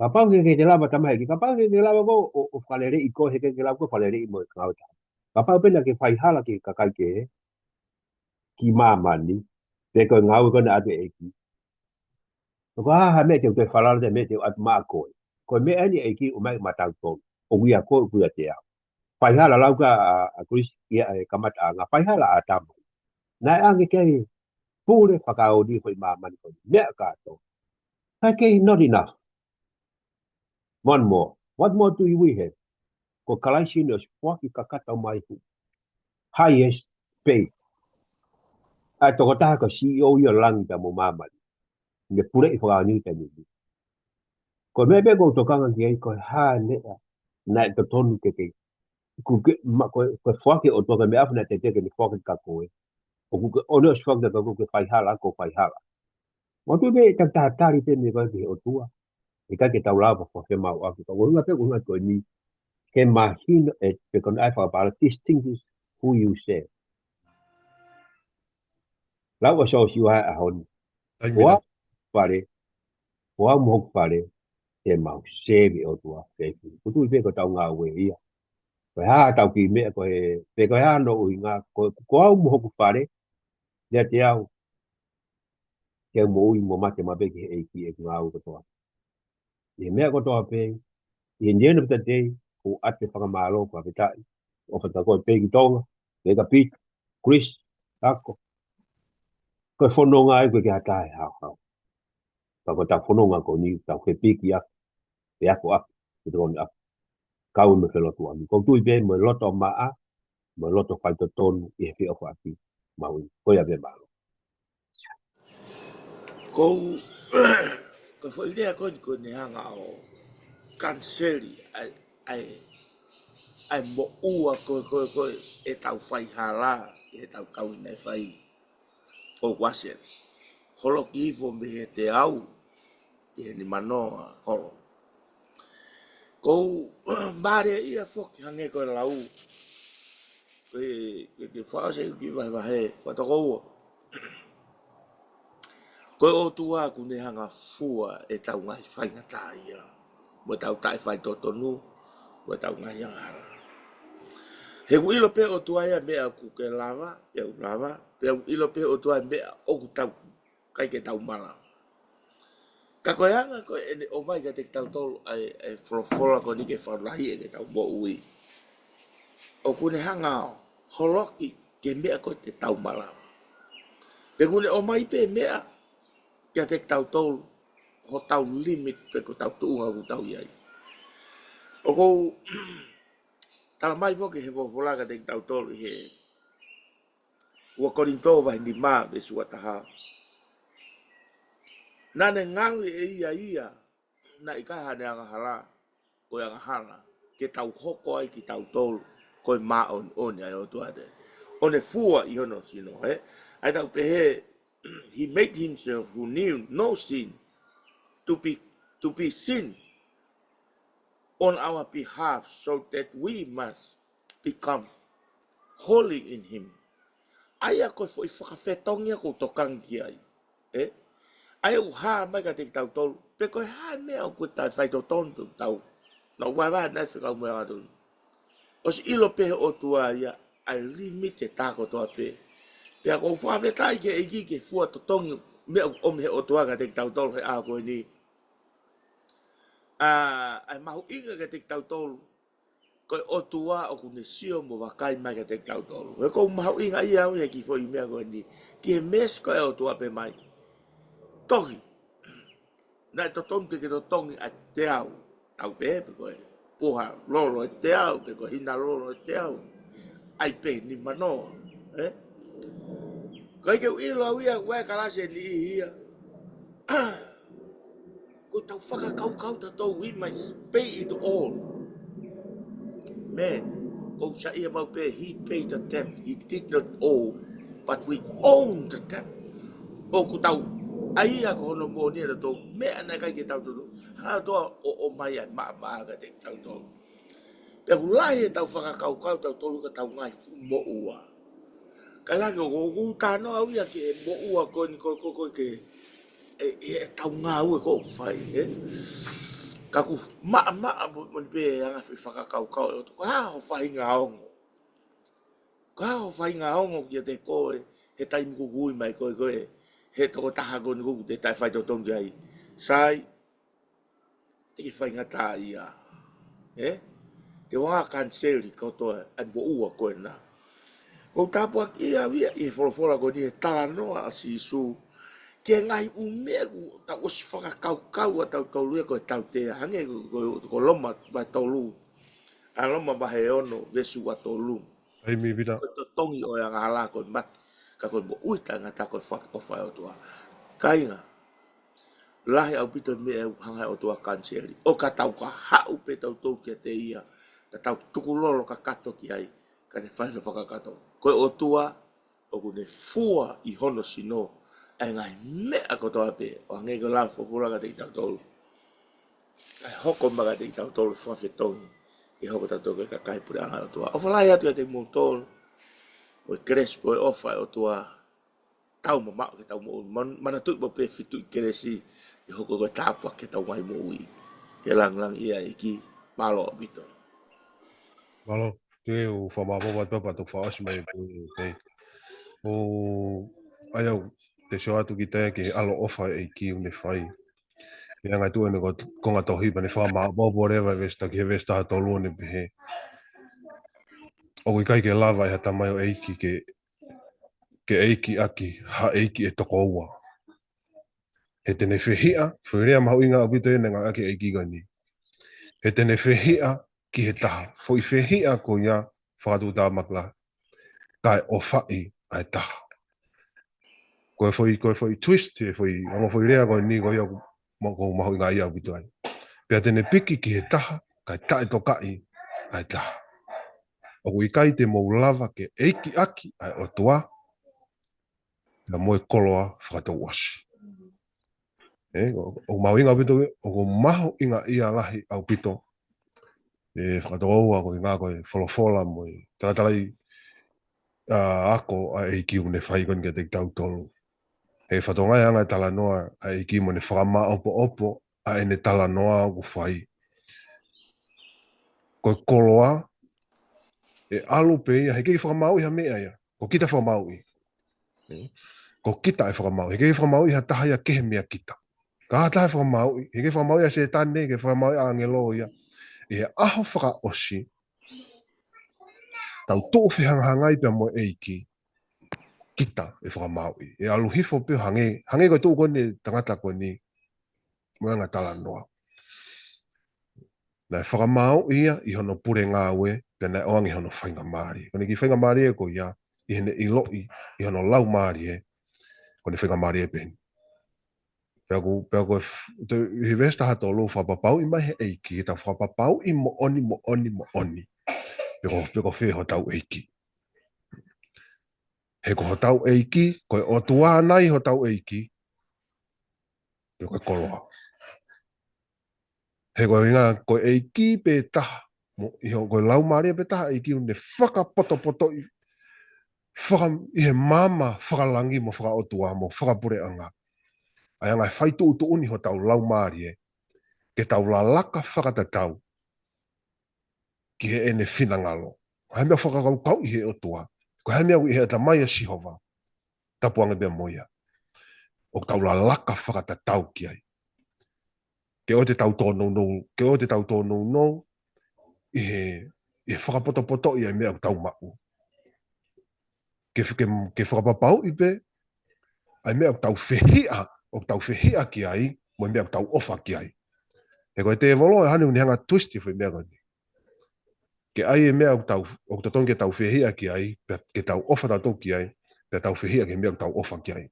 Kapau he ʻikai te ke lava, tamaiki, kapau he ʻikai te ke lava koe ʻo, ʻo fakaleleiʻi koe, he ʻikai te ke lava koe ʻo fakaleleiʻi mo e ngāue ʻa e tangata. Kapau pē naʻa ke faihala ki he kakai kehe, ki māmani, pe ko e ngāue ko ena ʻa e ʻEiki. Ko e hā ha meʻa te u toe falala, ha meʻa te u ʻatu maʻa koe. Ko e meʻa eni ʻa e ʻEiki ʻoku ʻomai maʻatautolu. ʻOku ʻia koe, ʻoku ʻiate au. Faihala, lau ʻa, ʻa, ʻa Chris ʻi he kamataʻanga. Faihala ʻa ʻĀtama. Naʻe ʻange ki ai e pule fakaoli ʻo e māmani ko eni. Meʻa kātoa. Ka ʻoku ʻikai, not enough. One more. What more do we have? Ko Kalaisi eni ʻosi foaki kakato mai hu. Highest pay. ʻA e tokotaha ko e CEO ia ʻo langi pea mo māmani. Ne puleʻi fakaoli he taimi ni. Ko e meʻa pē ʻoku ou tokanga ki ai, ko e hā e meʻa naʻe totonu ke ke, ʻoku ke, ma, ko e, ko e foaki ʻe he ʻOtua ko e meʻa ʻoku ne teuteu ke ne foaki kia koe. ʻOku ke, ʻo ne ʻosi foaki kia koe, ke faihala, ko e faihala. Mo tu te ta, ta tali pē meʻa ko ē ki he ʻOtua. ʻIkai ke tau lava ʻo fakafemauʻaki. Ka ʻoku ʻuhinga pē, ʻuhinga ko eni. Ke mahino ʻe, pe ko e ʻai fakapālangi, distinguish who you serve. Lau ʻa Siosiua he ʻaho ni. Ko au fale, ko au mo hoku fale, te mau serve e ʻOtua faithfully. ʻOku tui pē ko hotau ngāue ia. Ko e hā hotau kiʻi meʻa ko ē, pe ko e hā hono ʻuhinga, ko, ko au mo hoku fale, ʻiate au, te u moʻui mo mate maʻu pē ki he ʻEiki ʻi heʻeku ngāue kotoa. ʻI he meʻa kotoa pē, ʻi he end of the day, ʻoku ʻoatu e fakamālō, fakafetaʻi, ʻofa atu kia koe, pehē ki Tonga, pehē kia Pita, Chris, ako. Ko e fononga ē ʻoku ʻikai ke ʻi ai ha taha ʻe haohaoa. Ka ko ʻetau fononga ko eni, tau fepiki ʻaki, pe ako ʻaki, pe tokoni ʻaki. Kau mo e felotuʻaki. ʻOku ou tui pē mo e loto maʻa, mo e loto faitotonu ʻi he feʻofaʻaki mahuʻinga. Ko ia pē, mālō. Ko u, ko e foʻi lea ko eni ʻoku ne hanga ʻo kaniseli ʻa e, ʻa e, ʻa e moʻua ko ē, ko ē, ko ē ʻetau faihala, ʻetau kau ʻi he fai. ʻOku ʻasi eni. Holoki hifo mei he teau ki he nimanoa holo. Ko u mālieʻia foki hangē ko e lau. Ko e, ko e, ko e fakaʻosi ʻeku kiʻi vahevahe, fakatokoua. Ko e ʻOtua ʻoku ne hanga ʻo fua ʻetau ngaahi faingataʻaʻia, mo ʻetau taʻefaitotonu, mo ʻetau ngaahi angahala. He ʻoku ʻilo pē ʻOtua ia e meʻa ʻoku ke lava, pea u lava, pea ʻoku ʻilo pē ʻOtua e meʻa ʻoku tau, ʻikai ke tau malava. Ka ko e anga ko ē ʻene ʻomai kiate kitautolu ʻa e, ʻa e folofola ko eni ke fakalahi ʻetau moʻui. ʻOku ne hanga ʻo holoki ki he meʻa ko ē te tau malava. Pea ʻoku ne ʻomai pē meʻa kiate kitautolu, hotau limit pe ko hotau tuʻunga ʻoku tau ʻi ai. ʻOku ou tala mai foki he folofola kiate kitautolu ʻi he ua Kolinitō vahe nima veesi ua taha. Naʻa ne ngaohi ʻe ia ia naʻe ʻikai haʻane angahala, ko e angahala, ke tau hoko ai kitautolu ko e māʻoniʻoni ʻa e ʻOtua te. ʻO ne fua ʻi hono sino, ē? ʻA ia tau pehē, he made himself who knew no sin to be, to be sin on our behalf, so that we must become holy in him. ʻA ia ko e foʻi fakafetongi ia ʻoku ou tokanga ki ai. Ē? ʻA ia ʻoku hā mai kiate kitautolu, pe ko e hā e meʻa ʻoku tau faitotonu pe ʻoku tau. Naʻa ku vahevahe ʻanenai fekau mo e angatonu. ʻOsi ʻilo pē he ʻOtua ia ʻa e limit ʻetau kotoa pē. Pea ʻoku ou fakafetaʻi ki he ʻEiki ke fua totongi meʻa ʻoku ʻomi he ʻOtua kiate kitautolu he ʻaho ko eni. ʻA, ʻa e mahuʻinga kiate kitautolu, ko e ʻOtua ʻoku ne sio mo vakai mai kiate kitautolu. He ʻoku ou mahuʻingaʻia au he kiʻi foʻi meʻa ko eni, ki he meesi ko e ʻOtua pē mai. Tohi. Naʻe totonu ke ke totongi ʻa e teau. Tau pehē pe ko e puha lolo e teau, pe ko e hina lolo e teau. ʻAi pē nimanoa, ē? Kae ke u ʻilo au ia, ʻoku ʻi ai e kalasi ʻe niʻihi ia. Ko ʻetau fakakaukau tautolu, we must pay it all. Man, ʻoku ou saiʻia maʻu pē, he paid the debt, he did not owe, but we own the debt. ʻoku tau ʻai ia ko hono moʻoni ʻa tautolu, meʻa naʻe ʻikai ke tau totonu. Hanga ʻe he ʻOtua ʻo ʻomai ʻa e maʻamaʻa kiate kitautolu. Pea ʻoku lahi ʻetau fakakaukau tautolu ki heʻetau ngaahi fuʻu moʻua. Ka ʻi he langa ko ē ʻoku ou talanoa au ia ki he moʻua ko eni ko ē, ko ē, ko ē ke, ʻe, ʻe, ʻetau ngāue ko ē ʻoku fai, ē? Ka ʻoku maʻamaʻa mo, moʻoni pē ʻa e anga e foʻi fakakaukau ʻa e ʻOtua. Ko e hā ho faʻahinga ongo? Ko e hā ho faʻahinga ongo kiate koe he taimi kuo ui mai koe, ko ē, he tokotaha ko eni ʻoku te taʻefaitotonu ki ai? Sai, te ke faingataʻaʻia. Ē? Te u hanga ʻo kaniseli kotoa ʻa e moʻua ko ena. ʻOku ou tāpuakiʻi au ia ʻi he folofola ko eni, he talanoa ʻa Sīsū ki he ngaahi ʻū meʻa ʻoku tau ʻosi fakakaukau ʻa tautolu ia ko e tautea, hangē ko, ko, ko Loma vahe tolu. ʻA Loma vahe ono, veesi ua tolu. ʻAi mi pita. Ko e totongi ʻo e angahala ko e mate, ka ko e moʻui taʻengata ko e fakaʻofa ʻa e ʻOtua. Kāinga, lahi ʻaupito e meʻa ʻoku hanga ʻe he ʻOtua ʻo kaniseli. ʻO ka tau ka haʻu pē tautolu kiate ia, ka tau tukulolo kakato ki ai, ka ne fai hono fakakakato. Ko e ʻOtua ʻoku ne fua ʻi hono sino ʻa e ngaahi meʻa kotoa pē, ʻo hangē ko e lau ʻa e folofola kiate kitautolu. Kae hoko mai kiate kitautolu e fakafetongi ke hoko tautolu ko e kakai puleʻanga ʻo e ʻOtua. ʻOfa lahi atu kiate kimoutolu, ko e kelesi, ko e ʻofa ʻa e ʻOtua, tau mamaʻo ke tau moʻui. Man-, manatuʻi pē fitu ʻi kelesi, ʻe hoko ko e tāpuaki ki heʻetau ngaahi moʻui. Ke langilangiʻia e ʻEiki, mālō ʻaupito. Mālō, ke u fakamālō atu pea toki fakaʻosi mai pē, pē. ʻO, ʻai au, te u sio atu ki he, ki he ʻaloʻofa ʻa e ʻEiki ʻoku ne fai. ʻI he anga ʻetau ʻene ko, konga tohi pea ne fakamāʻopoʻopo leva e veesi taha ki he veesi taha tolu ʻo ne pehē: ʻOku ʻikai ke lava ʻe ha tamaioʻeiki ke, ke ʻeiki ʻaki ha ʻeiki ʻe toko ua. He te ne fehiʻa, foʻi lea mahuʻinga ʻaupito ʻene ngāueʻaki e ʻEiki ko eni. He te ne fehiʻa ki he taha. Foʻi fehiʻa ko ia fakatuʻutāmaki lahi. Kae ʻofaʻi ʻa e taha. Ko e foʻi, ko e foʻi twist, e foʻi, ongo foʻi lea ko eni ko ia ʻoku ma-, ʻoku mahuʻinga ia ʻaupito ai. Pea te ne piki ki he taha, kae taʻetokaʻi ʻa e taha. ʻOku ʻikai te mou lava ke ʻeiki ʻaki ʻa e ʻOtua, pea mo e koloa fakatouʻosi. ʻE, ʻo, ʻoku mahuʻinga ʻaupito, ʻoku mahuʻinga ia lahi ʻaupito. ʻE, fakatokoua ko e ngaahi ko e folofola mo e talatalaʻi, ʻa, ako ʻa e ʻEiki ʻoku ne fai ko eni kiate kitautolu. ʻE, fatongia ʻa e anga e talanoa ʻa e ʻEiki mo ʻene fakamāʻopoʻopo ʻa ʻene talanoa ʻoku fai. Ko e koloa, ʻe ʻalu pē ia, heʻikai ke fakamāuʻi ha meʻa ia. Ko kita fakamāuʻi. ʻE? Ko kita ʻe fakamāuʻi. Heʻikai ke fakamāuʻi ha taha ia kehe meia kita. Ka ha taha ʻe fakamāuʻi. Heʻikai ke fakamāuʻi ʻa Sētane, ke fakamāuʻi ʻa e ʻāngelo ia. ʻI he ʻaho fakaʻosi, tau tuʻu fehangahangai pea mo e ʻEiki. Kita ʻe fakamāuʻi. ʻE ʻalu hifo pē hangē, hangē ko e tuʻu ko eni e tangata ko eni mo e anga talanoa. Naʻe fakamāuʻi ia ʻi hono pule ngāue, pea naʻe ʻoange hono faingamālie. Ko ʻene kiʻi faingamālie ko ia, ʻi heʻene ʻiloʻi, ʻi hono laumālie, ko ʻene faingamālie pē eni. Pea ko, pea ko e f-, te, ʻi he veesi taha tolu fakapapauʻi mai he ʻEiki, ke tau fakapapauʻi moʻoni, moʻoni, moʻoni. Pe ko, pe ko fē hotau ʻEiki. He ko hotau ʻEiki, ko e ʻOtua nai hotau ʻEiki, pe ko e koloa. He ko e ʻuhinga, ko e ʻEiki pē taha, mo, ʻi ho, ko e laumālie pē taha ʻEiki ʻoku ne fakapotopotoʻi, faka-, ʻi he maama fakalangi mo fakaʻotua mo fakapuleʻanga. ʻA e anga e fai tuʻutuʻuni hotau laumālie, ke tau lalaka fakatatau ki heʻene finangalo. Ko e hā e meʻa fakakaukauʻi he ʻOtua. Ko e hā e meʻa ʻoku ʻi he ʻatamai ʻo Sihova. Tapu ange pea mo ia. ʻOku tau lalaka fakatatau ki ai. Ke ʻoua te tau tōnounou, ke ʻoua te tau tōnounou, ʻi he, ʻi he fakapotopotoʻi ʻa e meʻa ʻoku tau maʻu. Ke, ke, ke fakapapauʻi pē, ʻa e meʻa ʻoku tau fehiʻa, ʻoku tau fehiʻa ki ai, mo e meʻa ʻoku tau ʻofa ki ai. He ko e tēvolo, ʻe hanu ni hanga twist e foʻi meʻa ko eni. Ke ʻai e meʻa ʻoku tau, ʻoku totonu ke tau fehiʻa ki ai, pea ke tau ʻofa tautolu ki ai, pea tau fehiʻa ki he meʻa ʻoku tau ʻofa ki ai.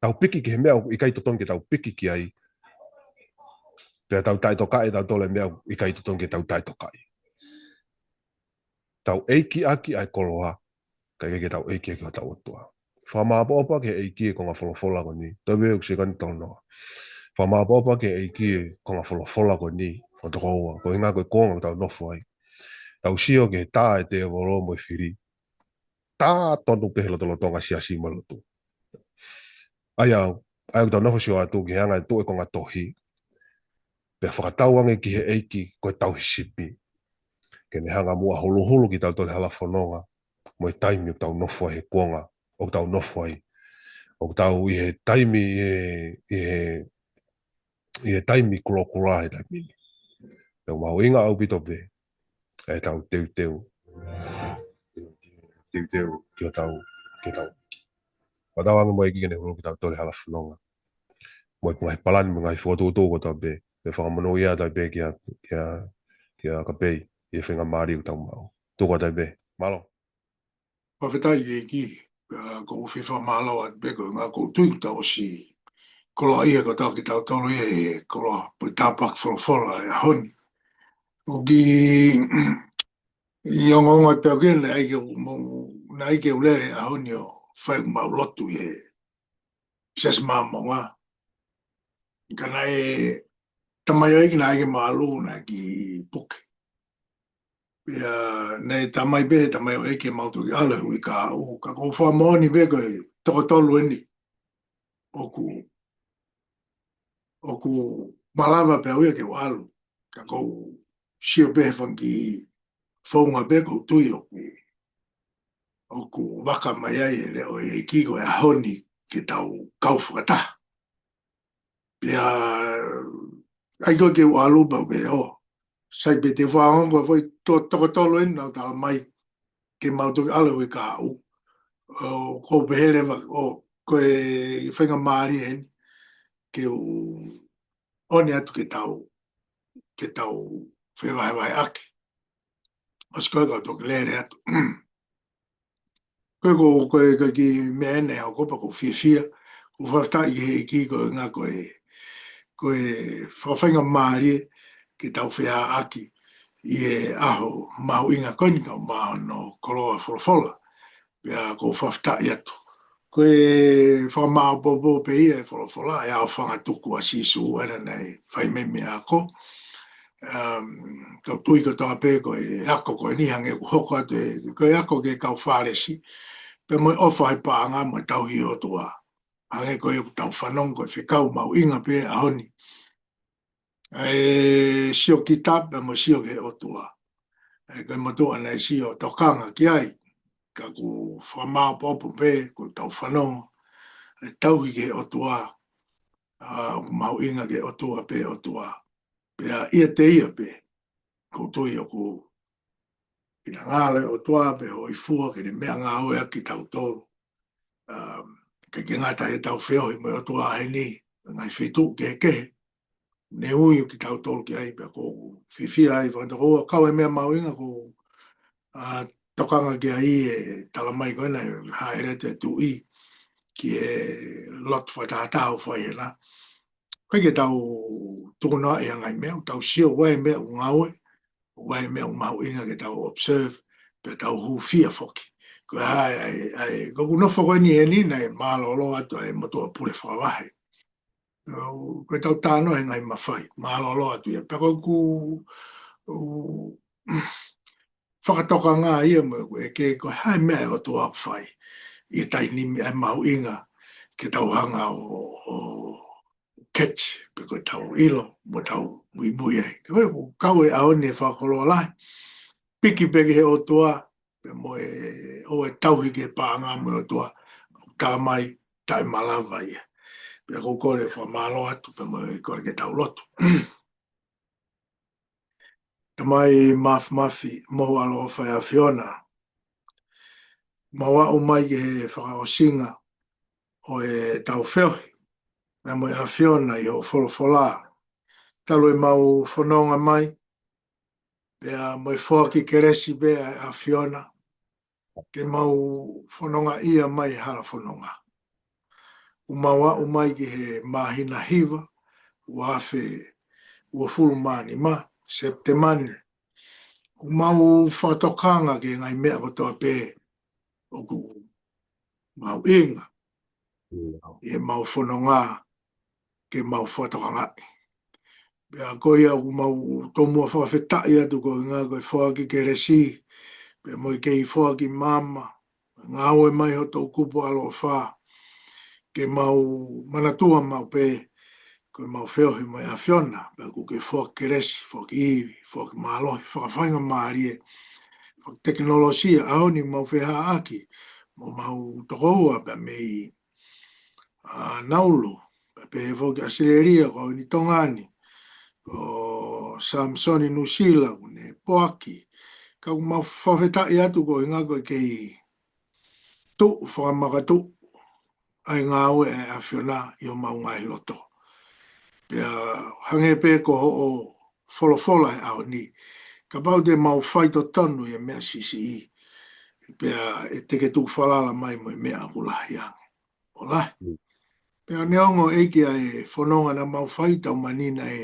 Tau piki ki he meʻa ʻoku ʻikai totonu ke tau piki ki ai, pea tau taʻetokaʻi tautolu e meʻa ʻoku ʻikai totonu ke tau taʻetokaʻi. Tau ʻeiki ʻaki ʻa e koloa, ka ʻikai ke tau ʻeiki ʻaki hotau ʻOtua. Fakamāʻopoʻopo ki he ʻEiki e konga folofola ko eni. Tau veo ki se kani tau noa. Fakamāʻopoʻopo ki he ʻEiki e konga folofola ko eni. Ko toko ua. Ko e ʻuhinga ko e konga ʻoku tau nofo ai. Tau sio ki he tā e tēvolo mo e fili. Tā tonu pē he lotolotonga siasi mo e lotu. ʻA ia, ʻa ia ʻoku tau nofo sio atu ki he anga e tuʻu e konga tohi. Pea fakatau ange ki he ʻEiki ko e tauhi sipi. Ke ne hanga muʻa huluhulu kitautolu he hala fononga. Mo e taimi ʻoku tau nofo ai he konga. ʻOku tau nofo ai. ʻOku tau ʻi he taimi, ʻi he, ʻi he, ʻi he taimi kulokula he taimi ni. Pea ʻoku mahuʻinga ʻaupito pē. ʻA e tau teuteu. Teuteu ki hotau, ki hotau. Fakatau ange mo e ʻEiki ke ne huluhulu kitautolu he hala fononga. Mo e ngaahi palani, mo e ngaahi fokotuʻutuʻu kotoa pē. Pea fakamonūʻia atu pē kia, kia, kia Kapei, ʻi he faingamālie ʻoku tau maʻu. Tuku atu pē. Mālō. Fakafetaʻi ki he ʻEiki, ʻa, ʻoku ou fie fakamālō atu pē ko e ʻuhinga ʻoku ou tui kuo tau ʻosi koloaʻia kotoa kitautolu ia he koloa, pe tāpuaki folofola he ʻaho ni. ʻOku ou ongoongo pē au ki ai naʻe ʻai ke u mo-, naʻe ʻai ke u lele he ʻaho ni ʻo fai ʻemau lotu ʻi he Siasi Māmonga. Ka naʻe tamaioʻeiki naʻe ʻai ke mau ʻalu naʻe ki Puke. Pea naʻe tamai pē, tamaioʻeiki ʻemau toki ʻalu he uike kahaʻu. Ka ʻoku ou fakamoʻoni pē ko e toko tolu eni. ʻOku, ʻoku malava pē au ia ke u ʻalu. Ka ʻoku ou sio pē he fanga kiʻi founga pē ʻoku ou tui ʻoku, ʻoku vaka mai ai e leʻo ʻo e ʻEiki ko e ʻaho ni ke tau kau fakataha. Pea, ʻai ko ē ke u ʻalu pē au pē ʻo. Sai pē te u fakaongo ko e foʻi to-, toko tolu eni naʻa nau tala mai ke mau toki ʻalu he uike kahaʻu. ʻO, ʻoku ou pehē leva, ʻo, ko e faingamālie eni ke u ʻomi atu ke tau, ke tau fevahevaheʻaki. ʻOsi ko ē ka u toki lele atu. Ko e, ko, ko e, ko e kiʻi meʻa eni ʻoku ou pau ʻoku ou fiefia. ʻOku ou fakafetaʻi ki he ʻEiki ko e ʻuhinga ko e, ko e fakafaingamālie ke tau feʻaʻaki ʻi he ʻaho mahuʻinga ko eni kae ʻumaʻā hono koloa folofola. Pea ʻoku ou fakafetaʻi atu. Ko e fakamāʻopoʻopo pē ia e folofola, e ʻaofangatuku ʻa Sīsū ena naʻe fai mai mei he ako. Um, tau tui kotoa pē ko e ako ko eni hangē ʻoku hoko atu e, ko e ako ki he kau Fālesi, pea mo e ʻofa he paʻanga mo e tauhi ʻOtua. Hangē ko ia ʻoku tau fanongo ko e fekau mahuʻinga pē ʻaho ni. ʻE sio ki tapu mo sio ki he ʻOtua. ʻE ko e motuʻa naʻe sio tokanga ki ai. Ka ʻoku fakamāʻopoʻopo pē, ʻoku tau fanongo. ʻE tauhi ki he ʻOtua. ʻA, ʻoku mahuʻinga ki he ʻOtua pē ʻOtua. Pea ʻiate ia pē. ʻOku ou tui ʻoku finangalo e ʻOtua pē hōifua ke ne meʻangāueʻaki kitautolu. Um, ke ke ngata he tau feohi mo e ʻOtua heni, ngaahi feituʻu kehekehe. Ne ui kitautolu ki ai pea ʻoku ou fiefia ai, fakatokoua kau e meʻa mahuʻinga ʻoku ou, ʻa, tokanga ki ai e tala mai ko ena ʻe hāʻele atu e tuʻi ki he lotu fakatahataha ʻoku fai hena. ʻIkai ke tau tukunoaʻi ʻa e ngaahi meʻa, ʻoku tau sio ʻoku ʻi ai e meʻa ʻoku ngāue, ʻoku ʻi ai e meʻa ʻoku mahuʻinga ke tau observe, pea tau hūfia foki. Ko e hā e, ʻa e, ʻa e, ko ʻeku nofo ko eni heni naʻe mālōlō atu ʻa e motuʻa pule fakavahe. ʻO, ko e tau tāno he ngaahi mafai, mālōlō atu ia. Pea ko ʻeku, ʻo, fakatokanga ia mo ʻeku ʻeke ko e hā e meʻa ʻe ʻOtua ʻoku fai. ʻI he taimi ni ʻa e mahuʻinga ke tau hanga ʻo, ʻo catch, pe ko e tau ʻilo, mo tau muimui ai. Ko e ʻoku kau e ʻaho ni e fakakoloa lahi. Piki pē ki he ʻOtua, pea mo e ʻoua ʻe tauhi ki he paʻanga mo e ʻOtua, ʻoku tala mai taʻemalava ia. Pea ʻoku ou kole fakamālō atu, pea mo e kole ke tau lotu. Tamai Mafimafi, mohu ʻaloʻofa ʻe ʻAfiona. Mau aʻu mai ki he fakaʻosinga ʻo e tau feohi, pea mo e ʻAfiona ʻi hoʻo folofola. Talu ʻemau fononga mai, pea mo e foaki kelesi pē ʻa e ʻAfiona, ke mau fonongaʻia mai hala fononga. ʻOku mau aʻu mai ki he māhina hiva, ua afe uofulu mā nima, Sepitema ni. ʻOku mau fakatokanga ki he ngaahi meʻa kotoa pē ʻoku mahuʻinga ʻi heʻemau fononga ke mau fakatokangaʻi. Pea ko ia ʻoku mau tomuʻa fakafetaʻi atu koeʻuhinga ko e foaki kelesi, pea mo e kei foaki maama, ngāue mai ho toʻukupu ʻaloʻofa, ke mau manatua maʻu pē ko ʻemau feohi mo e ʻAfiona, pea ʻoku ke foaki kelesi, foaki ivi, foaki mālohi, fakafaingamālie, foaki tekinolosia, ʻaho ni mau fehaʻaki mo homau tokoua pea mei ʻa Naulu, pea pehē foki ʻAositelēlia, ko ʻAoni Tonga ni, ko Samisoni Nuʻusila, ʻoku ne poaki. Ka ʻoku mau fakafetaʻi atu koeʻuhinga ko e kei tuʻu fakamakatuʻu ʻa e ngāue ʻa e ʻAfiona ʻi homau ngaahi loto. Pea hangē pē ko hoʻo folofola he ʻaho ni, kapau te mau faitotonu ʻi he meʻa siʻisiʻi, pea ʻe te ke tuku falala mai mo e meʻa ʻoku lahi ange. ʻO lahi. Mm. Pea neongo ʻEiki ʻa e fononga naʻa mau fai, taumaiā naʻe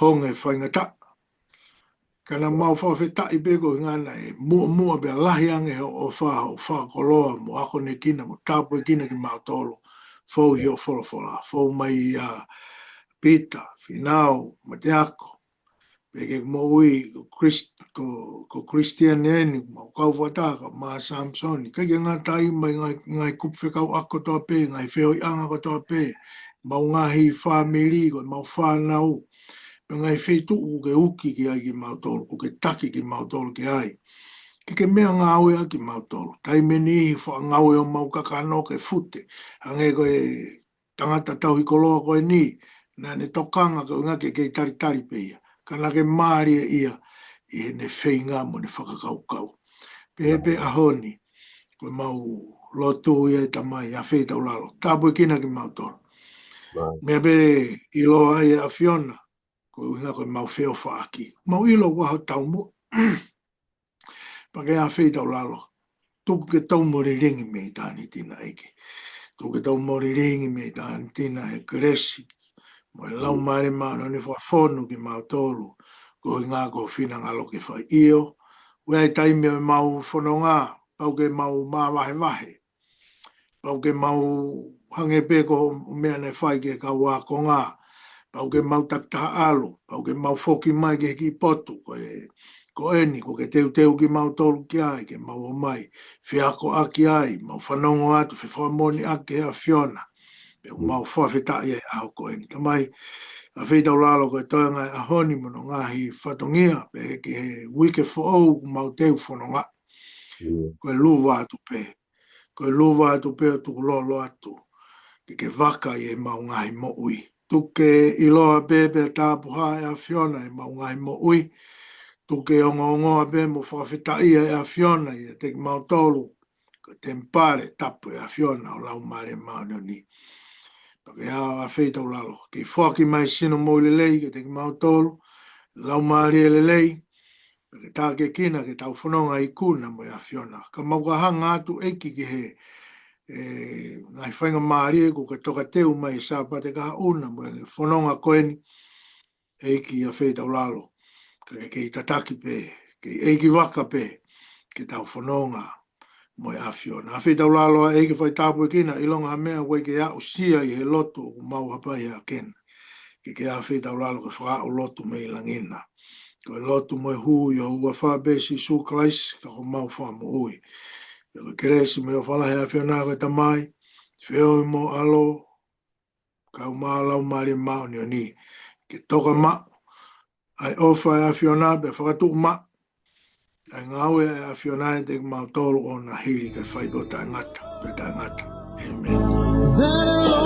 honge faingataʻa. Ka naʻa mau fakafetaʻi pē koeʻuhinga naʻe muʻomuʻa pea lahi ange hoʻo ʻofa, hoʻo fakakoloa mo akonekina mo tāpuekina kimautolu. Fou ʻi hoʻo folofola, fou mai ʻia Pita, Finau, Mateako, pea ke moʻui ko Chris-, ko, ko Christian eni, mau kau fakataha, ka mo Samisoni. Kae ke ngata ai mo e ngaahi, ngaahi kupu fekauʻaki kotoa pē, ngaahi feohiʻanga kotoa pē, mau ngaahi fāmili, ko ʻemau fānau, pea ngaahi feituʻu ʻoku ke uki ki ai kimautolu, ʻoku ke taki kimautolu ki ai. Ke ke meʻangāueʻaki kimautolu. Taimi ʻe niʻihi faʻa ngāue homau kakano ke fute. Hangē ko e tangata tauhi koloa ko eni, naʻa ne tokanga koeʻuhinga ke kei talitali pē ia. Ka naʻa ke mālieʻia ʻi heʻene feinga mo ʻene fakakaukau. Pehē pē ʻaho ni, ko ʻemau lotu ia ʻe Tamai, ʻafeitaulalo. Tāpuekina kimautolu. Right. Meʻa pē ʻiloa ai ʻe ʻAfiona, koeʻuhinga ko ʻemau feʻofaʻaki. Mau ʻilo ʻoku ʻaho taumuʻa. Pea ke ʻafeitaulalo. Tuku ke tau mo lilingi mei ʻitāniti na ʻEiki. Tuku ke tau mo lilingi mei ʻitāniti na he kelesi mo e Laumālie Māʻoniʻoni fakafonu kimautolu. Koeʻuhinga ko ho finangalo ke fai ʻio. ʻOku ʻi ai taimi ʻo ʻemau fononga, pau ke mau māvahevahe. Pau ke mau hangē pē ko e meʻa naʻe fai ki he kau ākonga. Pau ke mau takitaha ʻalu. Pau ke mau foki mai ki he kiʻi potu. Ko e, ko eni, ʻoku ke teuteu kimautolu ki ai, ke mau ō mai. Feakoʻaki ai, mau fanongo atu, fefakamoʻoniʻaki ʻa e ʻAfiona. Pea ʻoku mau fakafetaʻi ai ʻaho ko eni. Tamai, ʻafeitaulalo ko e toenga ʻo e ʻaho ni mo hono ngaahi fatongia, pea ki he uike foʻou ʻoku mau teu fononga. Mm. Ko e luva atu pē. Ko e luva atu pē ʻo tukulolo atu. Ke ke vaka ʻi heʻemau ngaahi moʻui. Tuku ke ʻiloa pē pea tāpuhā ʻe ʻAfiona ʻemau ngaahi moʻui. Tuku ke ongoongoa pē mo fakafetaʻia ʻe ʻAfiona ʻiate kimautolu. Ko e temipale tapu ʻo e ʻAfiona ʻo e Laumālie Māʻoniʻoni. Pea ke ʻafeitaulalo. Ke foaki mai sino moʻui lelei kiate kimautolu. Laumālie lelei. Pea ke tākiekina ke tau fononga ikuna mo e ʻAfiona. Ka mau ka hanga atu ʻEiki ki he, ʻe, ngaahi faingamālie ʻoku ke tokateu mai Sāpate kahaʻu na mo e fononga ko eni ʻEiki ʻafeitaulalo. Ka ke kei tataki pē, kei ʻEiki vaka pē, ke tau fononga mo e ʻAfiona. ʻAfeitaulalo ʻa ʻEiki fai tāpuekina, ʻilonga ha meʻa ʻoku ʻikai ke aʻusia ʻi he lotu ʻoku mau hapai ʻa kena. Ke ke ʻafeitaulalo ke fakaaʻu lotu mei langi na. Ko e lotu mo e hū ʻi ho huafa pē Sīsū Kalaisi, ka ko homau Fakamoʻui. Pea ko e kelesi mo e ʻofa lahi ʻa e ʻAfiona ko e Tamai, feohi mo e ʻAlo, kau mo e Laumālie Māʻoniʻoni. Ke toka maʻu ʻa e ʻofa ʻa e ʻAfiona pea fakatuʻu maʻu ʻa e ngāue ʻa e ʻAfiona ʻiate kimautolu ʻo na hili kae fai pē ʻo taʻengata, pea taʻengata. ʻĒmeni.